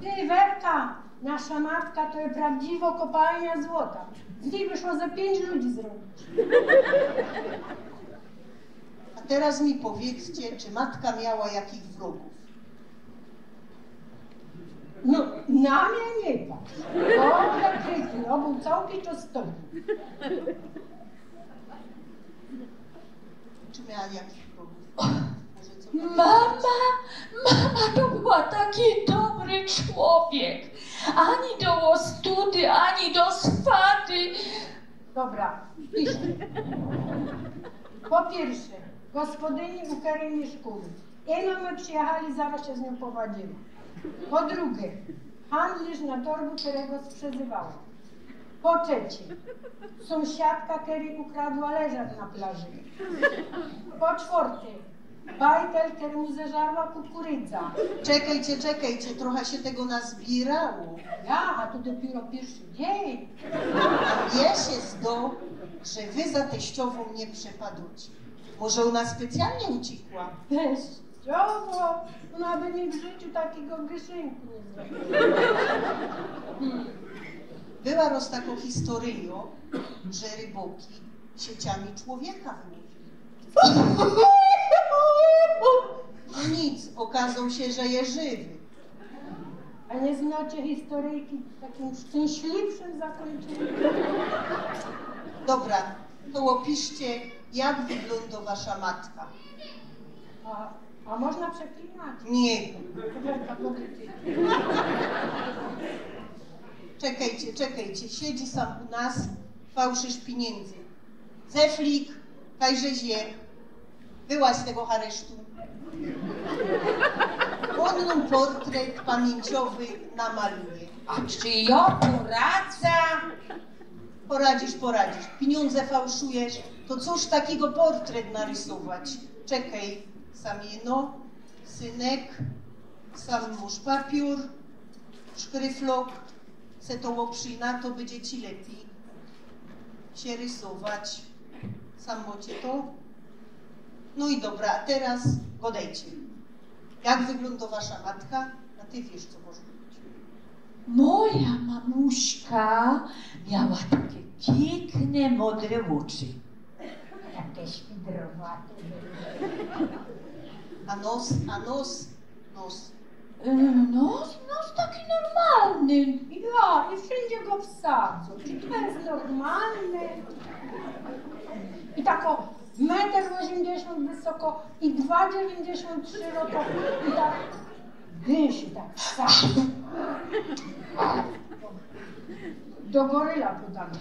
Ty, Werka, nasza matka to jest prawdziwa kopalnia złota. Z niej wyszło ze pięć ludzi zrobić. A teraz mi powiedzcie, czy matka miała jakichś wrogów? No, na mnie nie patrz. O, jak pięknie, on był całki czas z tobą. Czy miała jakichś wrogów? Może co? No, Mama, mama to była taki dobry człowiek. Ani do ostudy, ani do swaty. Dobra, piszcie. Po piyrsze, gospodyni, u kerej miyszkōmy. Ino my przijechali, zarŏz sie z niōm powadziła. Po drugie, handlŏrz na torgu, kerego sprzedŏwała. Po trzecie, sōmsiadka, kerej ukradła leżak na plaży. Po czwŏrte, bajtel, keremu zeżarła kukurydza. Czekejcie, czekejcie, trocha sie tego nazbierało. Ja, a to dopiyro piyrszy dziyń. A mie sie zdŏ, że wy za teściowōm niy przepadŏcie. Może ôna specjalnie uciekła? Teściowŏ? Ôna by mi w życiu takigo gyszynku niy zrobiła. Hmm. Była roz takŏ historyjŏ, że rybŏki sieciami człowieka wyłowili. No nic, ôkazoł sie, że je żywy. A niy znŏcie historyjki z takim szczynśliwszym zakōńczyniym? Dobra, to ôpiszcie, jak wyglōndŏ wasza matka. A, a można przeklinać? Niy. Dobra, dobra. Czekejcie, czekejcie, siedzi sam u nas fałszyrz piniyndzōw. Zeflik, kajże sie, wyłaź z tego haresztu. Ôn nōm portret pamiyńciowy namaluje. A czy jŏ poradzã? Poradzisz, poradzisz. Piniōndze fałszujesz, to cōż takigo portret narysować? Czekej, sam ino, synek, sam mōsz papiōr, szkryflok, se to ôprzyj na to, bydzie ci lepij sie rysować. Sam mŏcie to? No i dobra, a teroz gŏdejcie. Jak wyglōndŏ wasza matka? A ty wiysz, co możesz robić. Moja mamuśka miała takie piykne, modre ôczy. Takie świdrowate. A nos, a nos, nos. Y, nos, nos taki normalny. Ja, i wszyndzie go wsadzōm. Czy to je normalne? I takŏ meter ôziymdziesiōnt wysoko i dwa dziewiyńćdziesiōnt trzi szeroko. I tak dyszy, tak. Do goryla podano.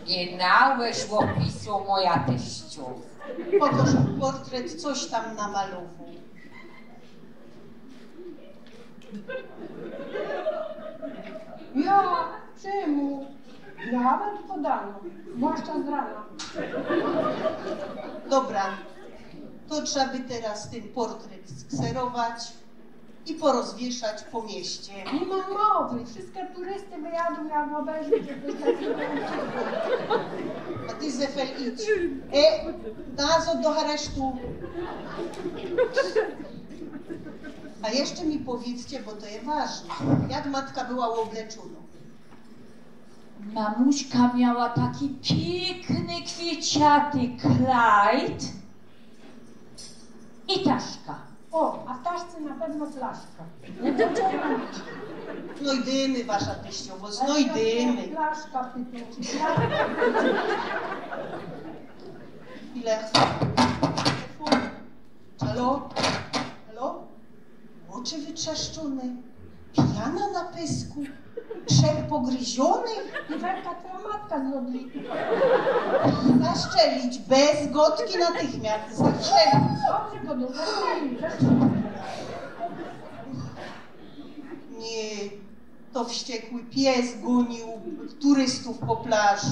Genau, ôpisała moja teściowŏ. Pokaż mi portret, coś tam namalowoł. Ja, czymu? Nawet podano, zwłaszcza z rana. Dobra, to trzeba by teroz tyn portret skserować i porozwieszać po mieście. Niy ma mowy, wszyjske turysty wyjadōm, jak ôbejrzōm coś takigo. A ty, Zefel, idź. E, nazŏd do haresztu. A jeszcze mi powiydzcie, bo to je ważne. Jak matka była ôbleczōnŏ? Mamuśka miała taki piykny, kwieciaty klajt i taszka. O, a w taszce na pewno flaszka. No i dymy, wasza teściowŏ, no i dymy. Flaszka, pytōm, czy flaszka? Ile? Halo? Halo? Ôczy wytrzaszczōne, pijana na pysku, trzech pogryziōnych. I werka, twoja matka z Lodwika. Zastrzelić, bez gŏdki, natychmiast, zastrzelić. Dobrze gŏdōsz, zastrzelić, zastrzelić. Niy, to wściekły pies gōnił turystōw po plaży.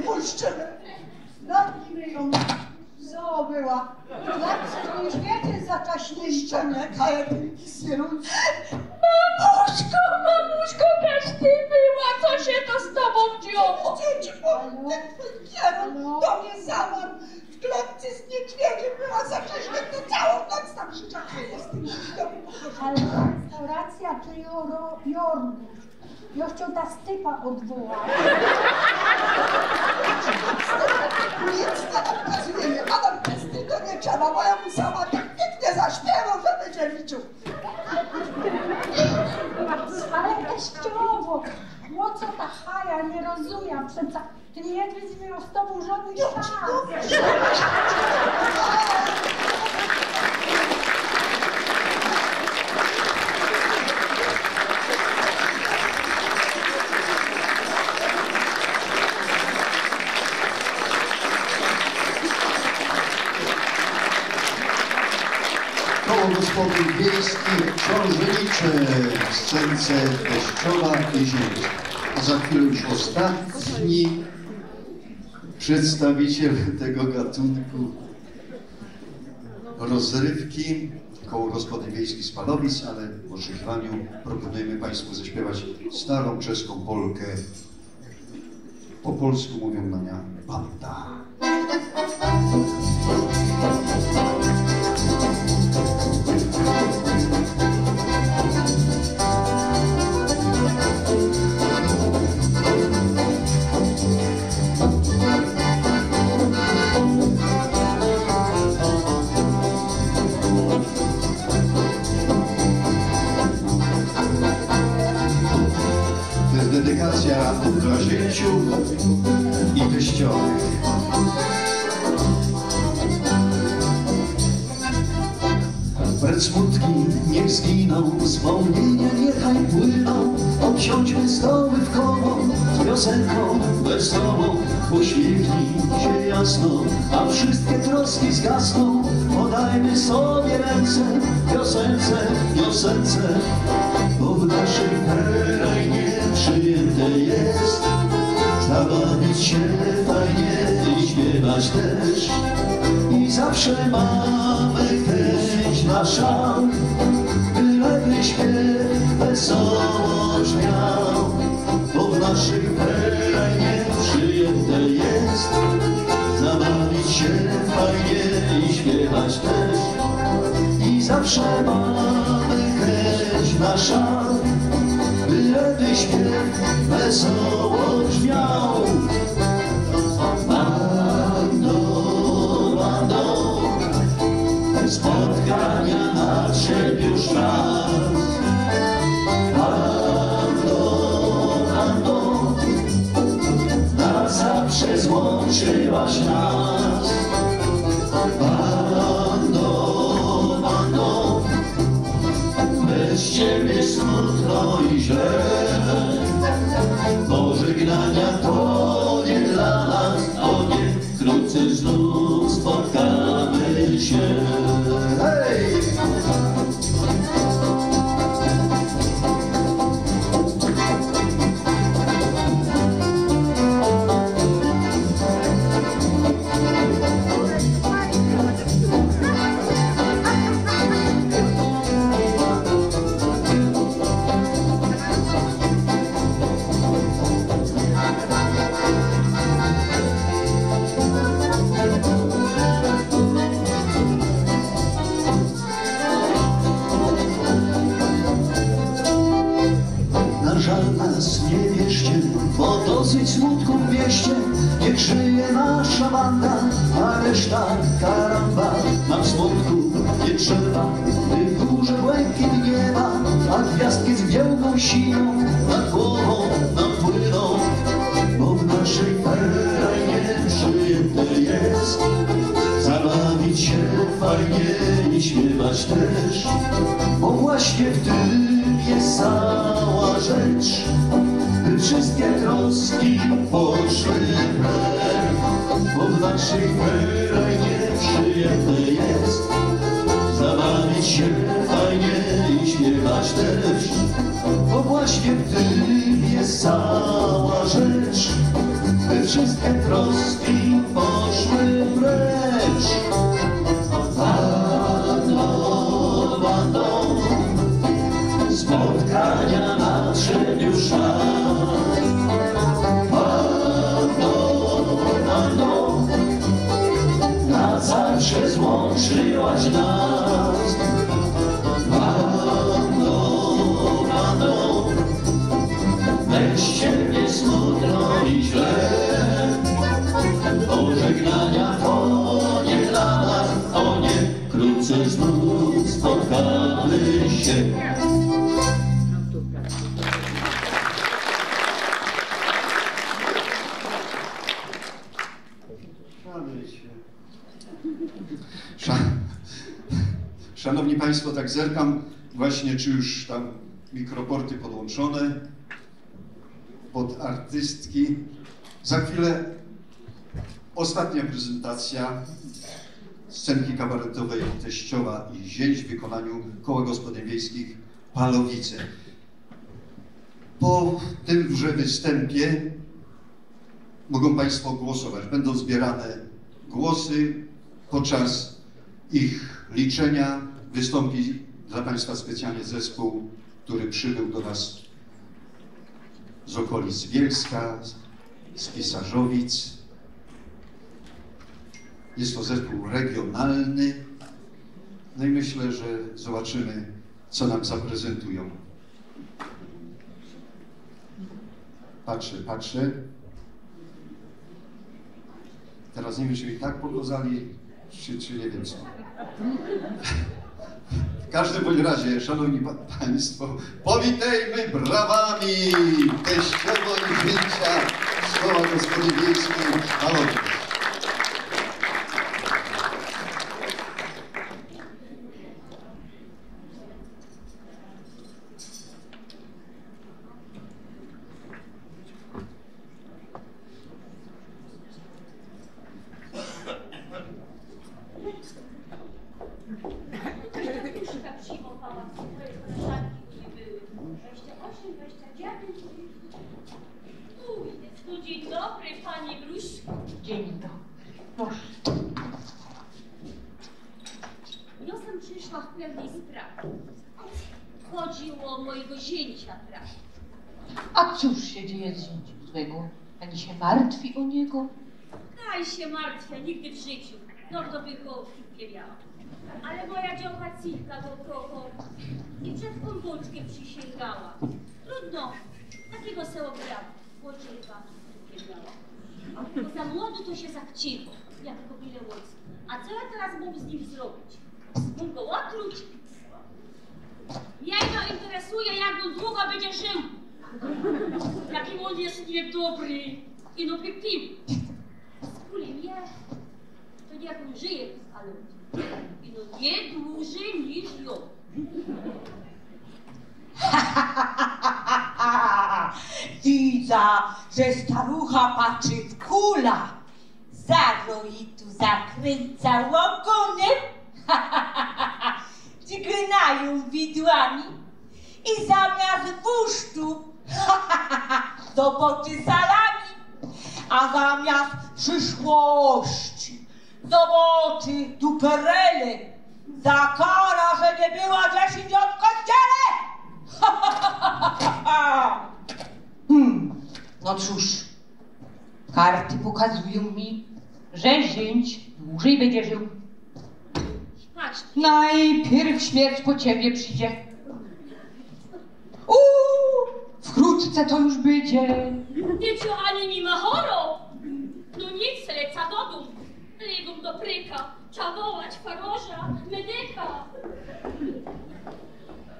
Puszczymy. Zamknij ją. Zabyła. Klatce niedźwiedzie za czaśniszczone, kajetynki syrunce. Mamuśko, mamuśko, kaś ty była, co sie to z tobōm dzioło? Dzieci, bo ten twój pierōn do mie zamarł. W klatce z niedźwiedziym była za czaśniszczone, całōn noc tam siedziała. Ale restauracja to jo-, ro-, jorgus. Jo chcioł ta stypa ôdwołać. Nic nie odkazujemy. Adam Pesty to niy trzeba, bo jo mu sama tak piyknie zaśpiywoł, że bydzie liczył. Co ta haja, niy rozumiã przeca. Ty niy bydziesz mioł z tobōm żodnych szans. Koło Gospodyń Wiejskich Ksiōnżeniczy w scence Deszczowa i Ziemia. A za chwilę już ôstatni przedstawiciel tego gatunku rozrywki. Koło Gospodyń Wiejskich z Palowic, ale w oczekiwaniu proponujemy państwu zaśpiewać starą czeską polkę. Po polsku mówią na nią banda. To jest dedykacja dla zięciów i teściowych. Precz smutki niech zginōm, wspōmnienia niechaj płynōm, ôbsiōdźmy stoły w koło z piosenkōm wesołōm. Uśmiechnij się jasno, a wszystkie troski zgasną. Podajmy sobie ręce, piosence, piosence, bo w naszym ferajnie przyjęte jest zabawić się fajnie i śpiewać też. I zawsze mamy chęć na szał, byleby śpiew wesoło brzmiał. Bo w naszym terenie przyjęte jest zabawić się fajnie i śpiewać też. I zawsze mamy chęć na szał, byleby śpiew wesoło brzmiał. Bando, bando, spotkania nadszedł już czas. Bando, bando, na zawsze złączyłaś nas. Bando, bando, bez ciebie smutno i źle. Pożegnania to nie dla nas, to nie. Wkrótce znów spotkamy się. Hej! Na żal nas nie bierzcie, bo dosyć smutku w mieście. Niech żyje nasza banda, a reszta karamba. Nam smutku nie trzeba, gdy w górze błękit nieba, a gwiazdki z wielką siną nad głową nam płyną. Bo w naszej ferajnie przyjęte jest zabawić się fajnie i śpiewać też. Bo właśnie w tym jest cała rzecz, by wszystkie troski poszły w ner. Bo w naszej ferajnie przyjęte jest zabawić się fajnie i śpiewać też. Bo właśnie w tym jest cała rzecz, by wszystkie troski poszły precz. Bando, bando, spotkania nadszedł już czas. Bando, bando, na zawsze złączyłaś nas. Bando, bando, bez ciebie smutno i źle. Pożegnania to nie dla nas, to nie. Wkrótce znów spotkamy się. Sza- Szanowni Państwo, tak zerkam właśnie, czy już tam mikroporty podłączone pod artystki. Za chwilę ostatnia prezentacja scenki kabaretowej Teściowa i Zięć w wykonaniu Koła Gospodyń Wiejskich Palowice. Po tymże występie mogą Państwo głosować. Będą zbierane głosy. Podczas ich liczenia wystąpi dla Państwa specjalny zespół, który przybył do nas z okolic Bielska, z Pisarzowic. Jest to zespół regionalny. No i myślę, że zobaczymy, co nam zaprezentują. Patrzę, patrzę. Teraz nie wiem, czy mi tak pokazali, czy, czy nie wiem co. W każdym bądź razie, szanowni pa- państwo, powitejmy brawami Teściowo i Zięcia z Koła Gospodyń Wiejskich Palowice. Przyjmowała swoje koleżanki, które były dwadzieścia osiem, dwadzieścia dziewięć. Tu jest. No, dzień dobry, pani Gruszko. Dzień dobry. Proszę. Niosę przyszła w pewnej sprawie. Chodziło o mojego zięcia, prawda? A cóż się dzieje z zięciem złego? Pani się martwi o niego? Kaj się martwię, nigdy w życiu. No, to by go nie miała. Ale moja dziołcha Cilka go kochała i przed kąpączkiem przysięgała. Trudno, takiego se obrała. Bo za młodu to się zachciało, jak go bile łocki. A co ja teraz mam z nim zrobić? Mam go otruć? Mnie to interesuje, jak on długo będzie żył. Jaki on jest niedobry i no pił. Skuli mnie, to niech on żyje, ale i no nie dłużej niż ja. Widzę, że starucha patrzy w kula. Zaroitu zakręca ôgōnym. Dźgnają widłami i zamiast wuszczu zobaczy salami, a zamiast przyszłości zobaczy duperele. Za kara, że nie była dziesięć lat w kościele. Hmm. No cóż, karty pokazują mi, że zięć dłużej będzie żył. Patrz. Najpierw śmierć po ciebie przyjdzie. Uuu, wkrótce to już będzie. Ty co, ani nie ma choro? No nic, leca do domu. Legōm do pryka. Trzeba wołać farorza, medyka.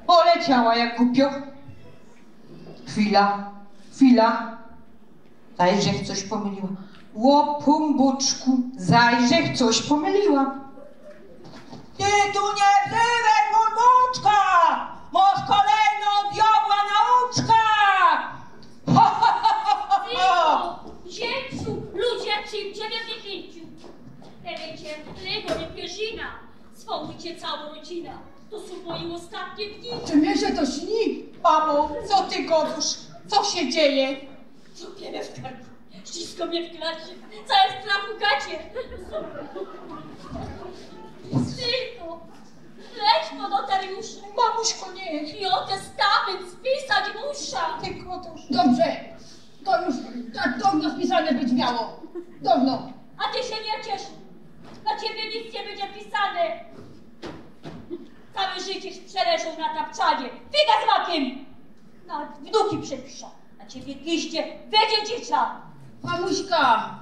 Poleciała jak głupio. Chwila, chwila. Zajrzech coś pomyliła. Ôpōmbuczku, zajrzech coś pomyliła. Ty tu nie wzywaj pōmbuczka! Masz kolejną diabła nauczka! Cicho! Zięciu, ludzie, czym ciebie wychęcił? Te wiecie, Lego nie pierzina, swałujcie całą rodzinę. To są moje ostatnie dni. Czy mnie się to śni? Mamo, co ty gadasz? Co się dzieje? Złapie mnie w karku, ściska mnie w klacie, całe strach ukacie. Tylko leć po notariusza. Mamuśko, nie. I o testament spisać muszã. Ty gadasz. Dobrze, to już tak dawno spisane być miało. Dawno. A ty się nie ciesz. Na ciebie nic nie będzie pisane. Całe życie ci przeleżą na tapczanie. Figa z makiem. Nawet wnuki przepiszã. A ciebie giździe wydziedziczã. Mamuśka,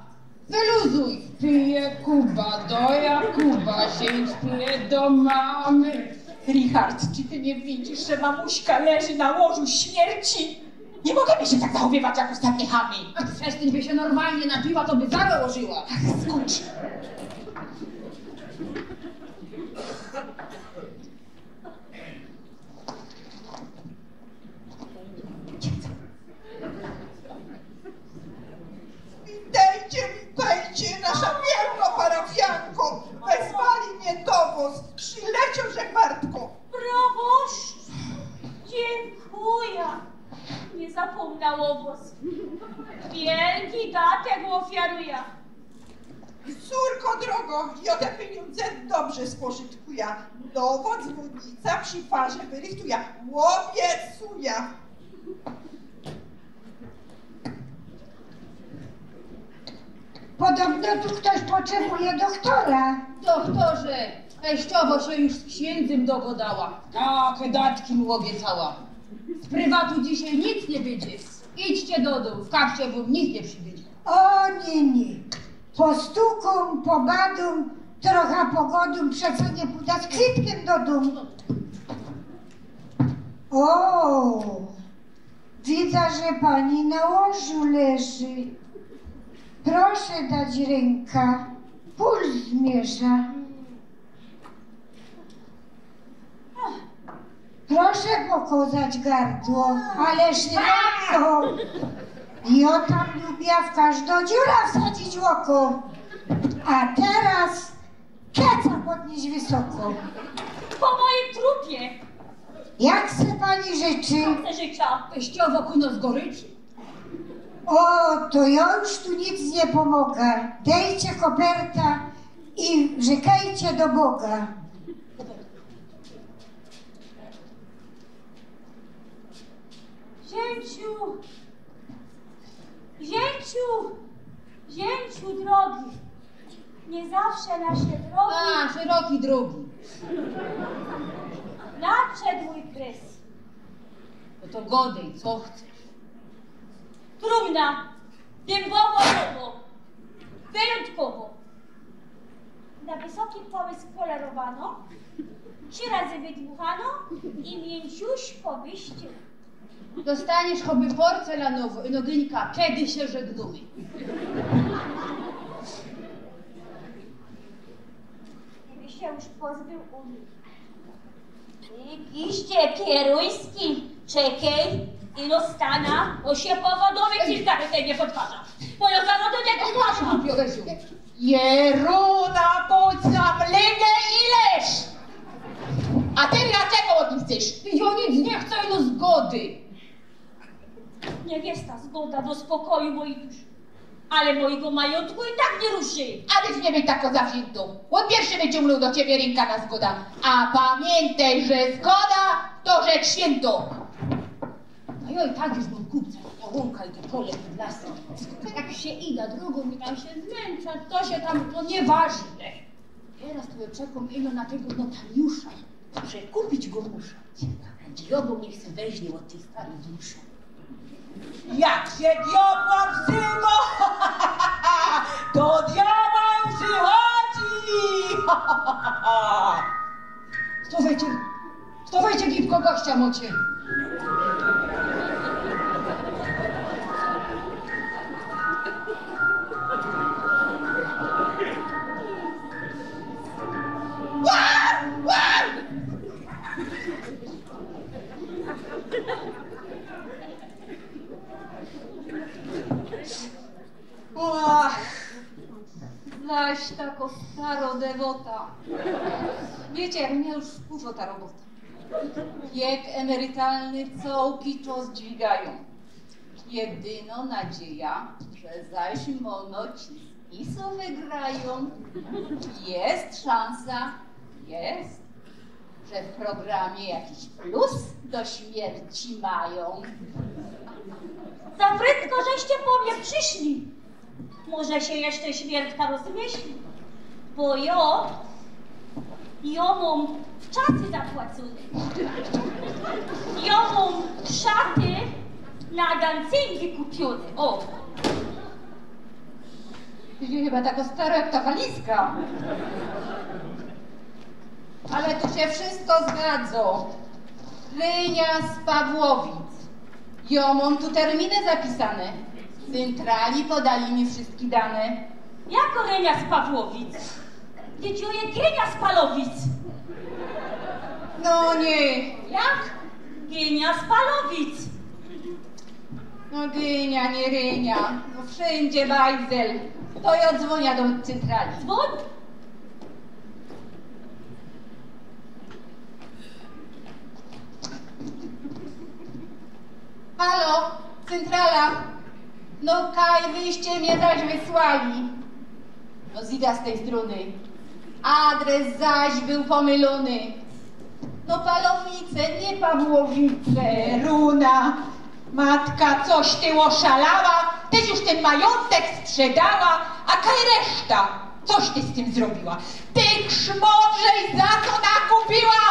wyluzuj. Pije Kuba do Jakuba, zięć pije do mamy. Richard, czy ty nie widzisz, że mamuśka leży na łożu śmierci? Nie mogę mi się tak zachowywać jak ostatnie chamy. A przestań, by się normalnie napiła, to by zarołożyła. Skądże? Jŏ te piniōndze dobrze spożytkujã. Nowo dzwōnnica przi parze wyrychtujã. Ôbiecuja. Podobno tu ktoś potrzebuje doktora. Doktorze, teściowo się już z księdzem dogadała. Takie datki mu obiecała. Z prywatu dzisiaj nic nie wyjdzie. Idźcie do domu, w karcie wam nic nie przybydzie. O nie, nie. Postukōm, pobadōm, trochę pogodōm, przecież nie pójdę z kwitkiem do domu. O, widzę, że pani na łożu leży. Proszę dać rękę, puls zmierzę. Proszę pokazać gardło, ale szeroko. Jŏ tam lubiã w każdą dziurę wsadzić oko. A teraz keca podnieść wysoko. Po moim trupie. Jak se pani życzy? Życzę. Teściowo kuno z goryczy. O, to jŏ już tu nic nie pomogã. Dejcie koperta i rzekejcie do Boga. Zięciu, zięciu, zięciu drogi, nie zawsze nasze drogi. A, szeroki drogi. Nadszedł mój kres. No to godej, co chcesz? Trumna, dymbowo, nowo, wyjątkowo. Na wysokim pole spolerowano, trzy razy wydmuchano i mięciuśko wyścięto. Dostaniesz choby porcelanową i noginka, kiedy się żegnamy. Gdyby się już pozbył uli. Ty, giście pieruński, czekej, ino stana, bo się powodowy kilka tej nie podważa. Bo ja zaraz do niego podważam. Jeruna, bądź za mlygę i leż! A ty dlaczego o tym chcesz? Ja nic nie chcę, no zgody. Niewiesta zgoda do spokoju mojej duszy. Ale mojego majątku i tak nie ruszy. A więc nie bądź tako zawziętą. Ôn pierszy wyciōngnōł do ciebie rynka na zgoda. A pamiętaj, że zgoda to rzecz świętą. No ja i tak już mam kupca, ta łąka i to pole pod lasem. Jak się ida drogą i tam się zmęczę, to się tam, to nie ważne. Teraz to ja czekam ino na tego notariusza. Przekupić go muszę. Diabeł niech se weźmie od tej starej duszy. Jak się diabła wzywa, to diabeł przychodzi. Stawajcie, stawajcie, gibko, gościa macie. Ach, zaś tako staro dewota. Wiecie, jak mnie już wkurza ta robota. Wiek emerytalny cołki czas dźwigają. Jedyno nadzieja, że zaś mono ci z pisu wygrają. Jest szansa, jest, że w programie jakiś plus do śmierci mają. Za prędko żeście po mnie przyszli. Może się jeszcze śmiertka rozmyśli, bo jo, jo mam w czasie zapłacone. Jo mam szaty na dancyngi kupione. O! Ty chyba tako staro jak ta walizka. Ale tu się wszystko zgadza. Rynia z Pawłowic. Jo mam tu terminy zapisane. W centrali podali mi wszystkie dane. Jako Rynia z Pawłowic? Wiecie, Jewgenia z Palowic. No nie. Jak? Genia z Palowic. No Genia, nie Rynia. No wszędzie bajzel. To ja dzwonię do centrali. Dzwoń. Halo, centrala. No kaj wyście mnie zaś wysłali. No, Zita z tyj strōny. Adres zaś bōł pōmylōny. No, Palowice, niy Pawłowice. Runa, matka, coś ty ôszalała, tyś już tyn majōntek sprzedała, a kaj reszta? Coś ty z tym zrobiła? Ty krzmot żeś za to nakupiła!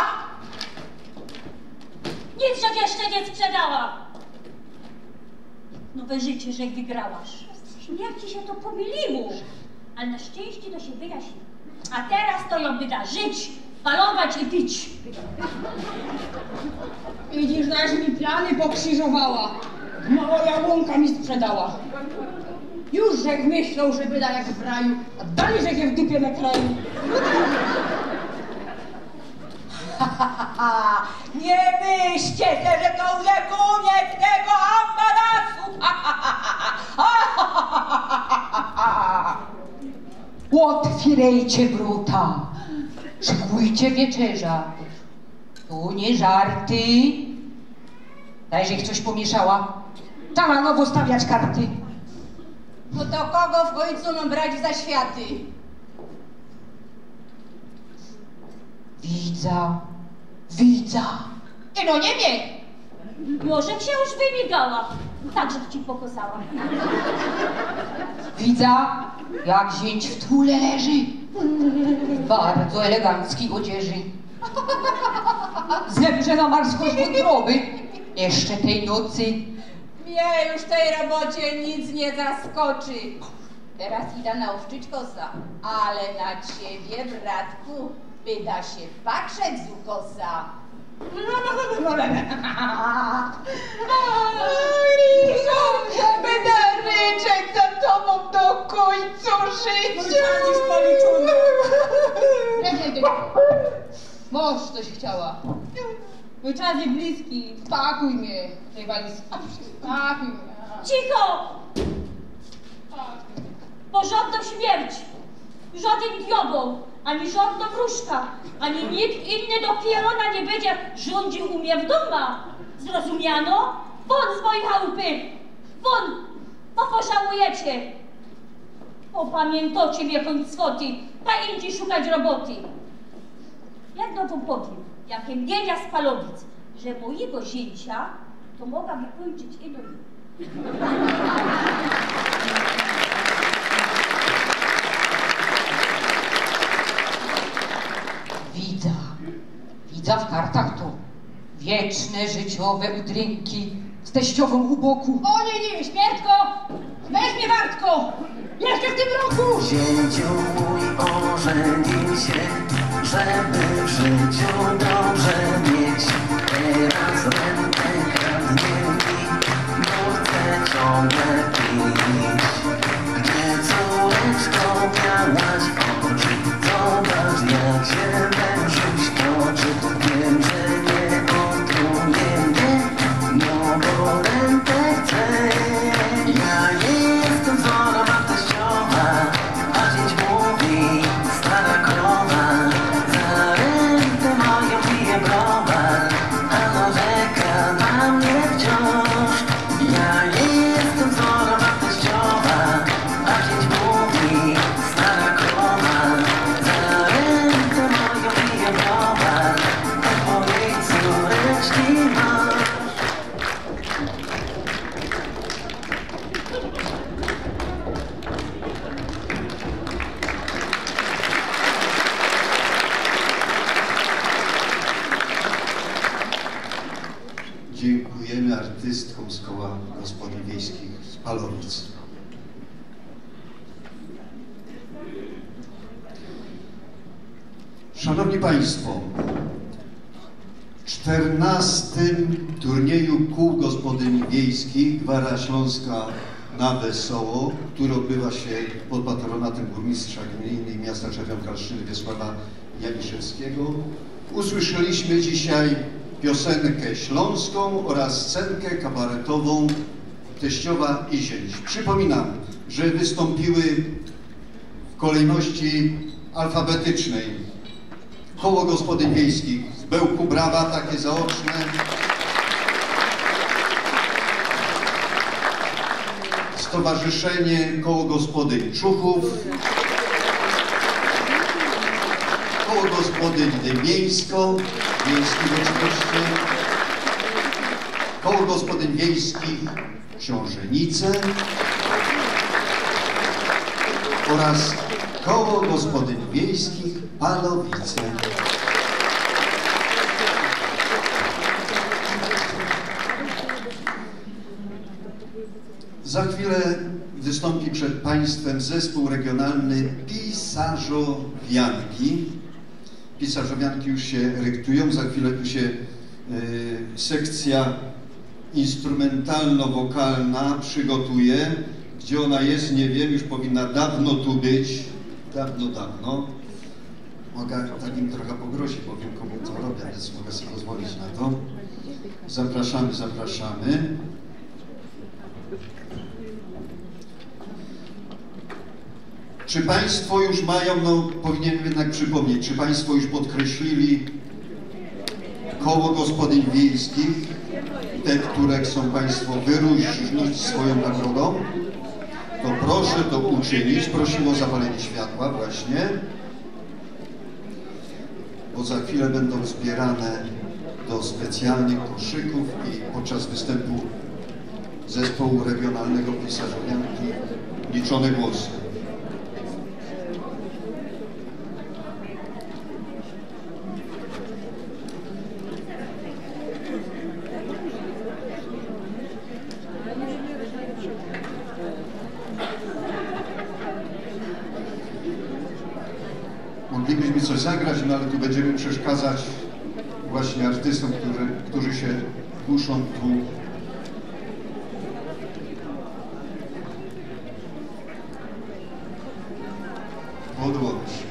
Nic żech jeszcze niy sprzedała. No, we życie żech wygrała. Śmierci sie to pōmyliło. Ale na szczynście to sie wyjaśniło. A teroz to jŏ byda żyć, falować i pić. Widzisz, zaś mi plany pokrzyżowała. Mała jabłōnka mi sprzedała. Już żech myśloł, że byda jak w raju, a dalij żech je w dupie nakraił. Niy myślcie se, że to już kōniec tego ambarasu. Ôtwiyryjcie wrōta, szykujcie wieczerza. To niy żarty. Daj, żech coś pōmiyszała. Trzeba na nowo stawiać karty. No to kogo w kōńcu mōm brać za światy? Widza, widza. Ty no niy miyj! Może żech sie już wymigała. Tak żech ci pokosała. Widza, jak ziyńć w tule leży. W bardzo eleganckiej ôdzieży. Zemrze na marskość wōntroby jeszcze tyj nocy. Mie już w tyj robocie nic niy zaskoczy. Teroz idã na ôwczyczkosa, ale na ciebie, bratku, byda sie patrzeć z ukosa. Oj, Rizo, żebym ryczeć za tobōm do kōńcu życiŏ. Mōj czas już policzōny. Mōż, coś chciała. Mōj czas je bliski. Spakuj mie, te walizki. Spakuj mie. Cicho! Bo żŏdnŏ śmierć, żŏdyn diobeł, ani żŏdnŏ wrōżka, ani nikt inny do pierōna niy bydzie rzōndziōł u mie w dōma. Zrozumiano? Wōn z mojij chałupy! Wōn! Bo pożałujecie! Opamiyntŏcie mie kōńc swoty, pa indziej szukać roboty. Jedno wōm powiym, jak jem wiedziała z Palowic, że mojigo ziyńciŏ to moga wykōńczyć ino jōm. Widza. Widza w kartach to wieczne życiowe udrynki z teściowōm u boku. O niy, niy, śmiertko! Weź mie wartko! Jeszcze w tym roku! Ziyńciu mōj ôżyniył sie, żeby w życiu dobrze mieć. Teroz ryntek kradnie mi, bo chce ciōngle pić. Gdzie, cōreczko, miałaś ôczy? Zobacz, jak sie wynżuś toczy. Wiym, że niy ôtruje mie, no bo ryntek chce. Jŏ niy jestym wzorōm, a teściowa, a ziyńć mōwi: stara krowa. Za ryntek mojōm pije browar, a narzeka na mie wciōnż. Jŏ niy jestym wzorōm, a teściowa, a ziyńć mōwi: stara krowa. Za ryntek mojōm pije browar, a mojij cōreczki mōż. Dziękujemy artystkom z Koła Gospodyń Wiejskich z Palowic. Szanowni Państwo, w czternastym turnieju kół gospodyń wiejskich Gwara Śląska na Wesoło, który odbywa się pod patronatym burmistrza gminy i miasta Czerwiônka Leszczyzny Wiesława Janiszewskiego, usłyszeliśmy dzisiaj piosenkę śląską oraz scenkę kabaretową Teściowa i zięć. Przypominam, że wystąpiły w kolejności alfabetycznej Koło Gospodyń Wiejskich w Bełku, brawa takie zaoczne. Stowarzyszenie Koło Gospodyń Czuchów. Gospodyń Dymieńsko, wiejskich oczywiście, Koło Gospodyń Wiejskich Książenice oraz Koło Gospodyń Wiejskich Palowice. Za chwilę wystąpi przed Państwem zespół regionalny Pisarzowianki. Pisarzowianki już się ryktują, za chwilę tu się, e, sekcja instrumentalno-wokalna przygotuje. Gdzie ona jest, nie wiem, już powinna dawno tu być. Dawno, dawno. Mogę takim trochę pogrozić, bo wiem, komu to robię, więc mogę sobie pozwolić na to. Zapraszamy, zapraszamy. Czy Państwo już mają, no, powinienem jednak przypomnieć, czy Państwo już podkreślili Koło Gospodyń Wiejskich, te, które chcą Państwo wyróżnić swoją nagrodą? To proszę to uczynić. Prosimy o zapalenie światła właśnie, bo za chwilę będą zbierane do specjalnych koszyków i podczas występu zespołu regionalnego Pisarzowianki liczone głosy. Moglibyśmy coś zagrać, no ale tu będziemy przeszkadzać właśnie artystom, którzy, którzy się muszą tu podłączyć.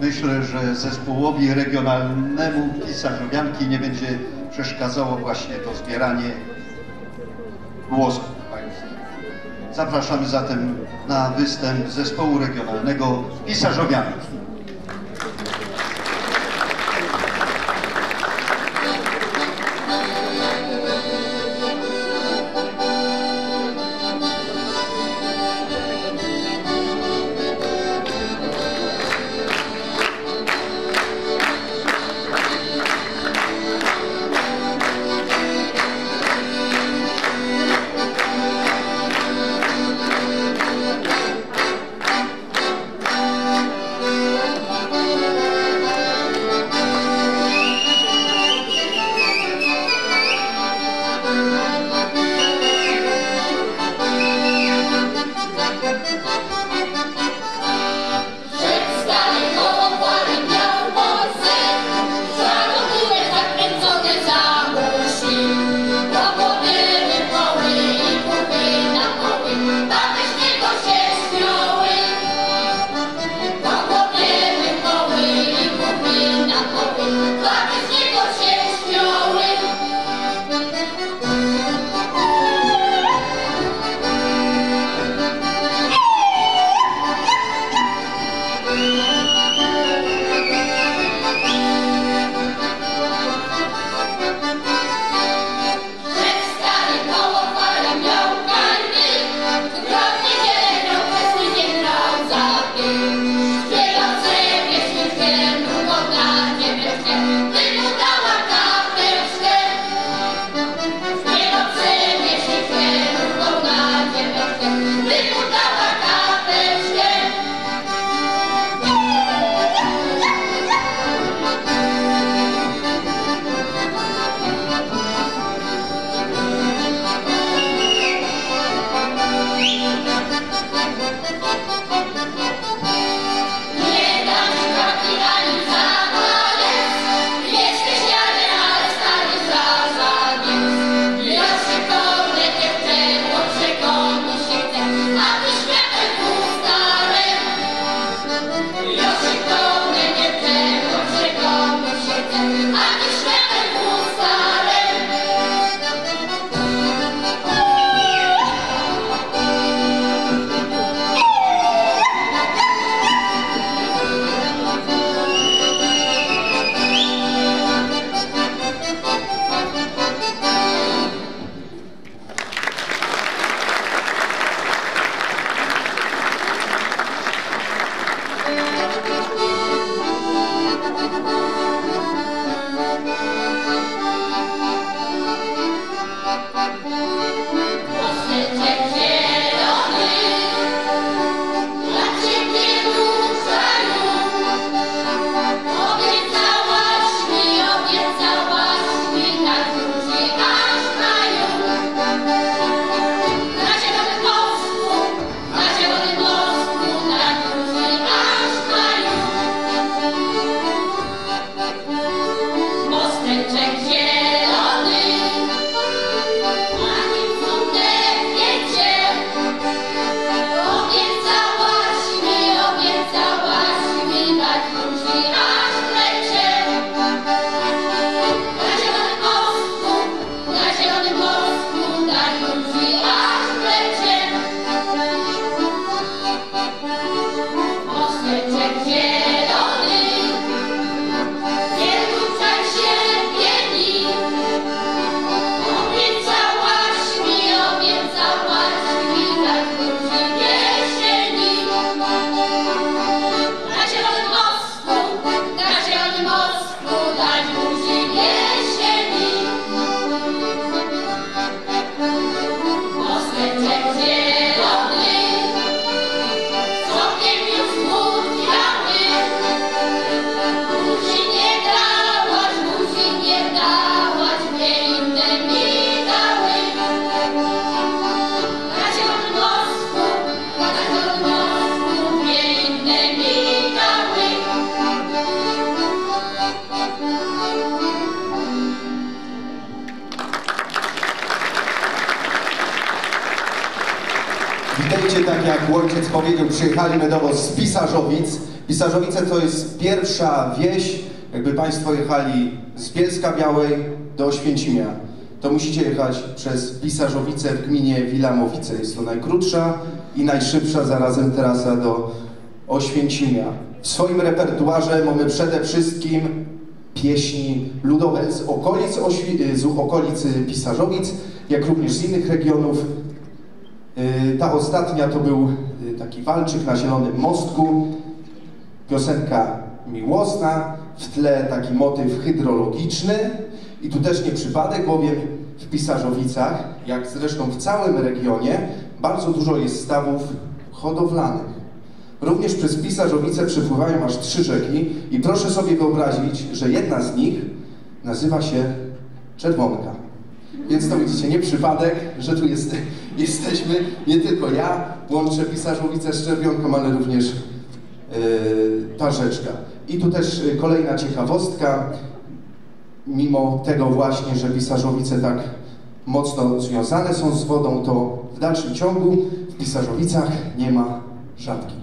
Myślę, że zespołowi regionalnemu Pisarzowianki nie będzie przeszkadzało właśnie to zbieranie głosów. Zapraszamy zatem na występ zespołu regionalnego Pisarzowianie. Witejcie, tak jak ôjciec pedzioł, przijechali my do wŏs z Pisarzowic. Pisarzowice to je piyrwsza wieś, jakby państwo jechali z Bielska-Białej do Ôświęcimia. To musicie jechać przez Pisarzowice w gminie Wilamowice. Jest to najkrótsza i najszybsza zarazem trasa do Oświęcimia. W swoim repertuarze mamy przede wszystkim pieśni ludowe z okolic, Oświ- z okolicy Pisarzowic, jak również z innych regionów. Yy, ta ostatnia to był yy, taki walczyk na Zielonym Mostku, piosenka miłosna, w tle taki motyw hydrologiczny. I tu też nie przypadek, bowiem w Pisarzowicach, jak zresztą w całym regionie, bardzo dużo jest stawów hodowlanych. Również przez Pisarzowice przepływają aż trzy rzeki i proszę sobie wyobrazić, że jedna z nich nazywa się Czerwonka. Więc to, widzicie, nie przypadek, że tu jest, jesteśmy. Nie tylko ja łączę Pisarzowice z Czerwionką, ale również yy, ta rzeczka. I tu też yy, kolejna ciekawostka. Mimo tego właśnie, że Pisarzowice tak mocno związane są z wodą, to w dalszym ciągu w Pisarzowicach nie ma żabki.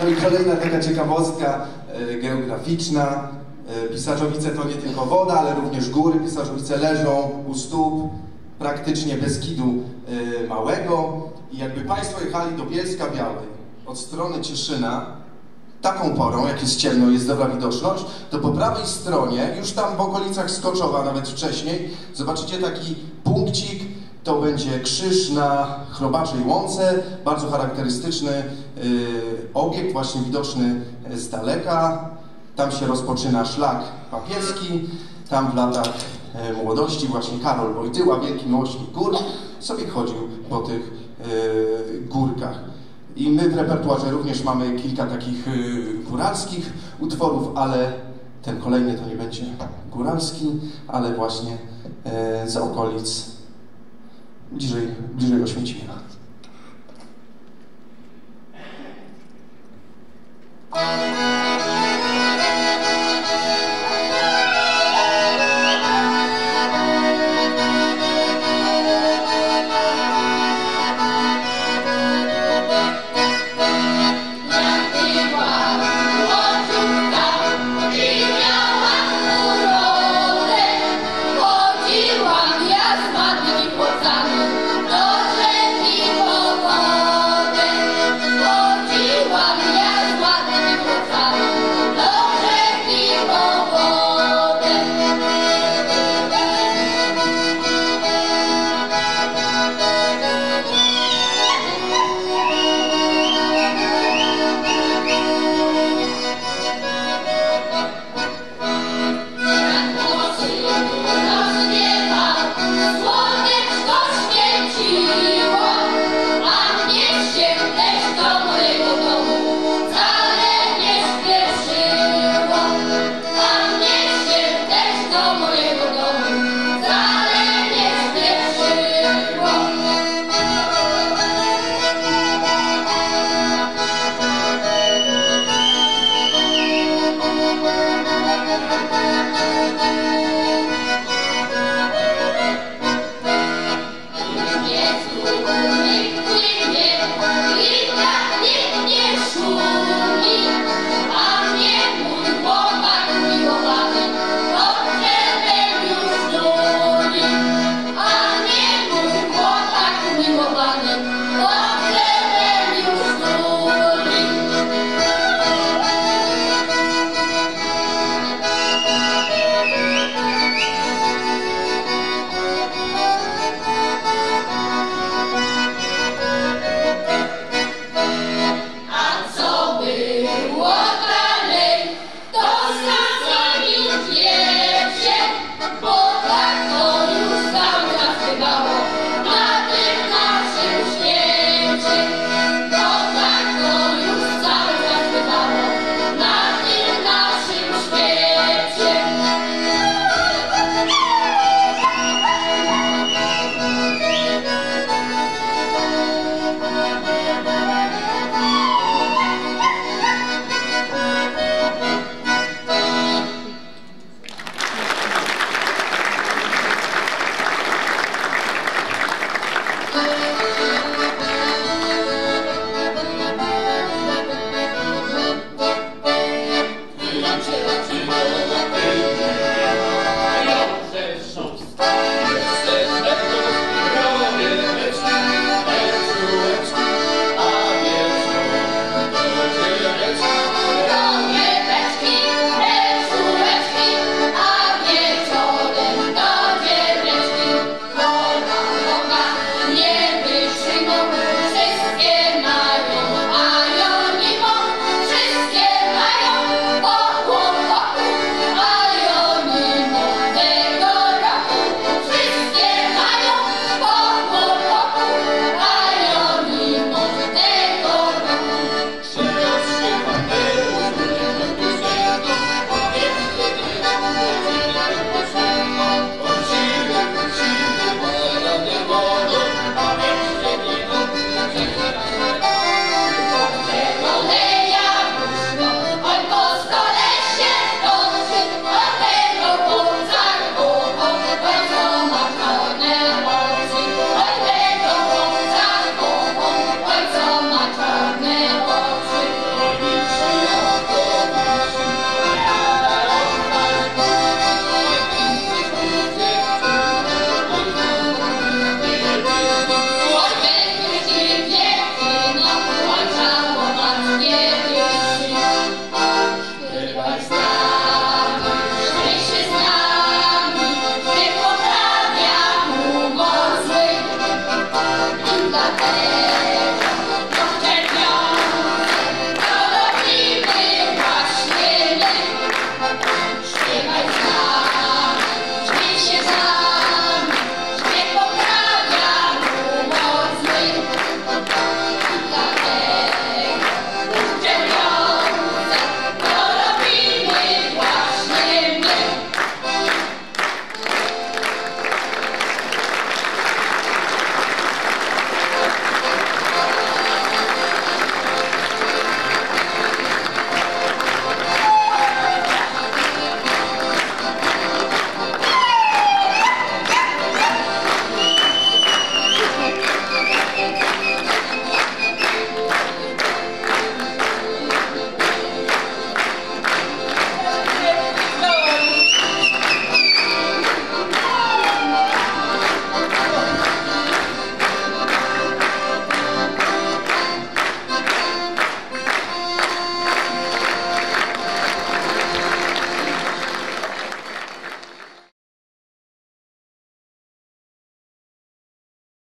No i kolejna taka ciekawostka e, geograficzna. E, Pisarzowice to nie tylko woda, ale również góry. Pisarzowice leżą u stóp praktycznie Beskidu e, Małego. I jakby Państwo jechali do Bielska Białej od strony Cieszyna, taką porą, jak jest ciemno, jest dobra widoczność, to po prawej stronie, już tam w okolicach Skoczowa, nawet wcześniej, zobaczycie taki punkcik, to będzie krzyż na Chrobaczej Łące, bardzo charakterystyczny, yy, Obiekt właśnie widoczny z daleka. Tam się rozpoczyna szlak papieski. Tam w latach, e, młodości właśnie Karol Wojtyła, wielki miłośnik gór, sobie chodził po tych, e, górkach. I my w repertuarze również mamy kilka takich, e, góralskich utworów, ale ten kolejny to nie będzie góralski, ale właśnie, e, z okolic, bliżej, bliżej Oświęcimia.